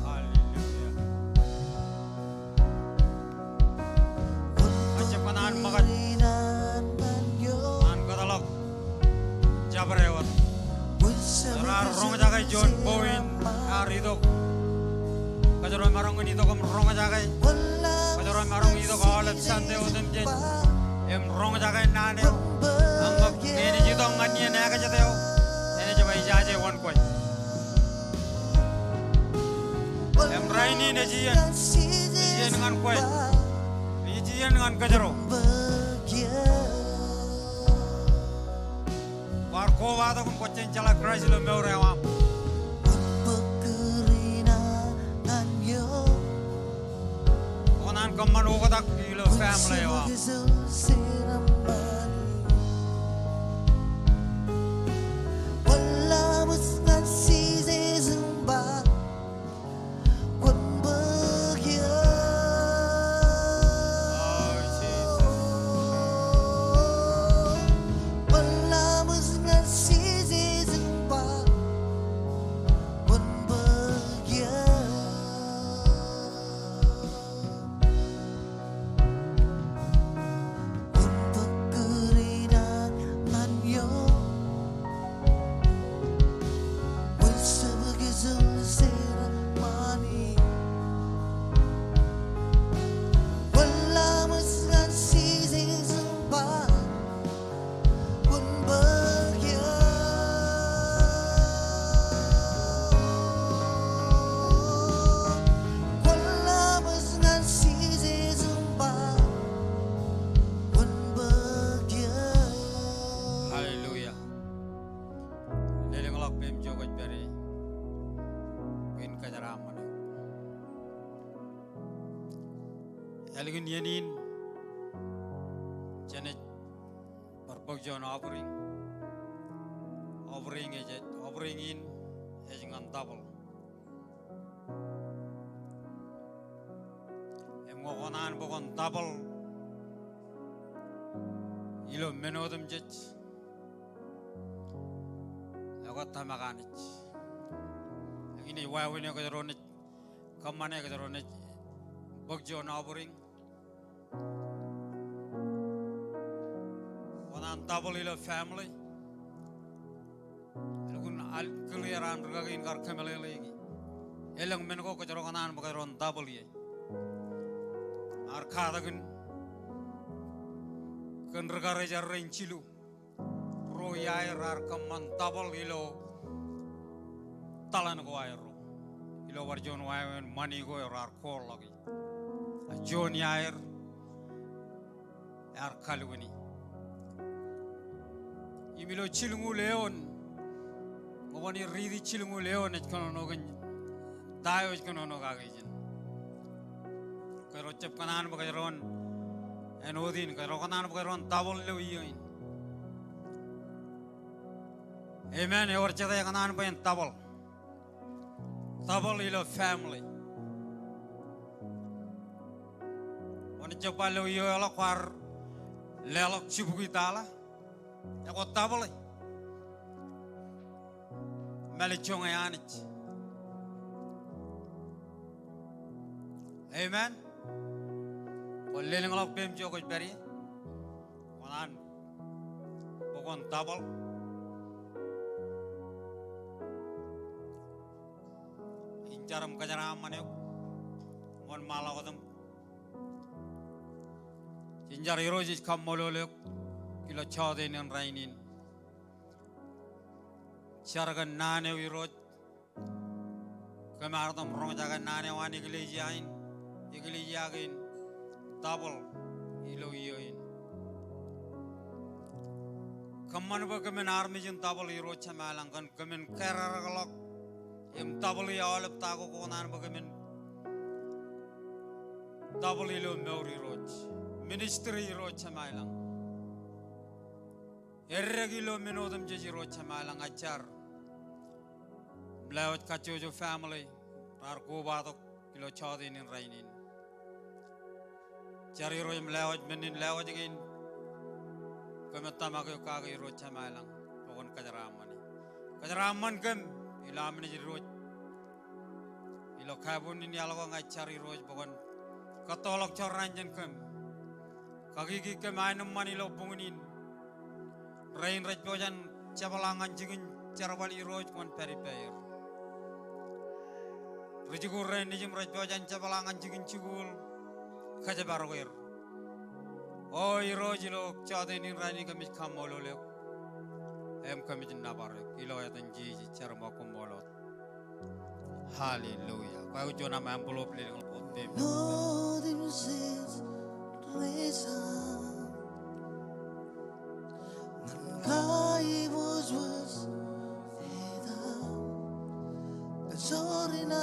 Hallelujah. Ejjab kōṇaan ṃōkaj ñan kōtḷọk jabdewōt. Raar roñjake juon bwe in ear itok. Kōjro maroñ in itok im roñjake. Kōjro maroñ in itok aolep Sunday otemjej im roñjake naan eo. Ak ñe enaaj itok ñan iien ekajet eo, enaaj ba ijaje wōn kwe. Im rainin ej iien, ej iien ñan kwe. Ej iien ñan kōjro. Kwaar kobatok im kwōj jen jeḷā Kraist ilo mour eo aṃ. Kwō kōṇaan kōṃṃan oktak ilo family eo aṃ. Hallelujah. Lelōñḷọk peiṃ ijo kwōj pād ie. Bwe in kōjeraaṃṃan eok. Ālikin iien in, jenaaj bar bōk juon offering. Offering ej, offering in ej ñan double. Im ñe kwō kōṇaan bwe kwōn double ilo men otemjej, ekwe tōmak Anij. Ak inaaj wāween eok kōjro naaj kōṃṃane, kōjro naaj bōk juon offering. Kwō kōṇaan double ilo family. Elukkuun al clear an rikaki in kar kōmeḷeḷeiki. Elōñ men ko kōjro kōṇaan bwe kōjro en double ie. Ear katak in kōn rikaki ro rej jilu. Ruo iaer raar kōṃṃan double ilo tōḷan ko aerro. Ilo bar juon wāween ṃani ko eo raar koorḷọki. Ak juon iaer ear kalwini. Im ilo jilñuul eoon, ñe kwōn riiti jilñuul eoon ej kōnono kōn ta eo ej kōnono kake ijin. Kōjro jab kōṇaan bwe kōjro en ot in, kōjro kōṇaan bwe kōjro en double ilo iiō in. Amen. Ewōr jete ekōṇaan bwe en double. Double ilo family. Kwōnaaj jab ba ilo iiō eo ḷọk kwaar leḷọk jibukwi taḷa. Ekwe double e. Mālejjoñe Anij. Amen. Kwōn lelōñḷọk peiṃ ijo kwōj pād ie. Kwō kōṇaan bwe kwōn double. In jar im kōjeraaṃṃan eok. Wōnṃaanḷọk wōt im jen jar. Irooj ej kaṃṃoolol eok ilo jota in rainin. jar kōn naan eo Irooj. Kōm ar itok im roñjake naan eo an eklejia in, eklejia kein, double ilo iiō in. Kōṃṃan bwe kōmin armej in double Irooj Jemām ilañ kōn kōmin kōrōkḷọk im double e aolep ta ko kwō kōṇaan bwe kōmin double ilo mour Irooj, ministry Irooj Jemām ilañ. Eddek ilo men otemjej Irooj Jemām ilañ, ak jar im lewōj kajjojo family raar kobatok ilo jọteen in rainin. Jar Irooj im lewōj men in lewōj kein kōmij tōmak eok kake Irooj Jemām ilañ bwe kwōn kōjeraaṃṃani. Kōjeraaṃṃan kōm ilo amnij Irooj. Ilo kabuñ in iaḷ ko ña ij jar Irooj bwe kwōn kōttoḷọk jorrāān jān kōm. Kakiki kōm aenōṃṃan ilo buñūn in. Rein rej pojak in jepḷaak ñan jikin jerbal Irooj kwōn pād ippāer. Rijikuuḷ rein nejim rej pojak in jepḷaak ñan jikin jikuuḷ kōjparok er. O Irooj ilo jọteen in rainin kōmij kaṃṃoolol eok. Im kōmij nōbar eok ilo etan Jisōs jar im koṃṃool wōt. Hallelujah. Kwōj juon aṃ envelope lelōñ ḷọk peiṃ. North im sed reason. Ñan kaiboojoj eta. Kajjoor in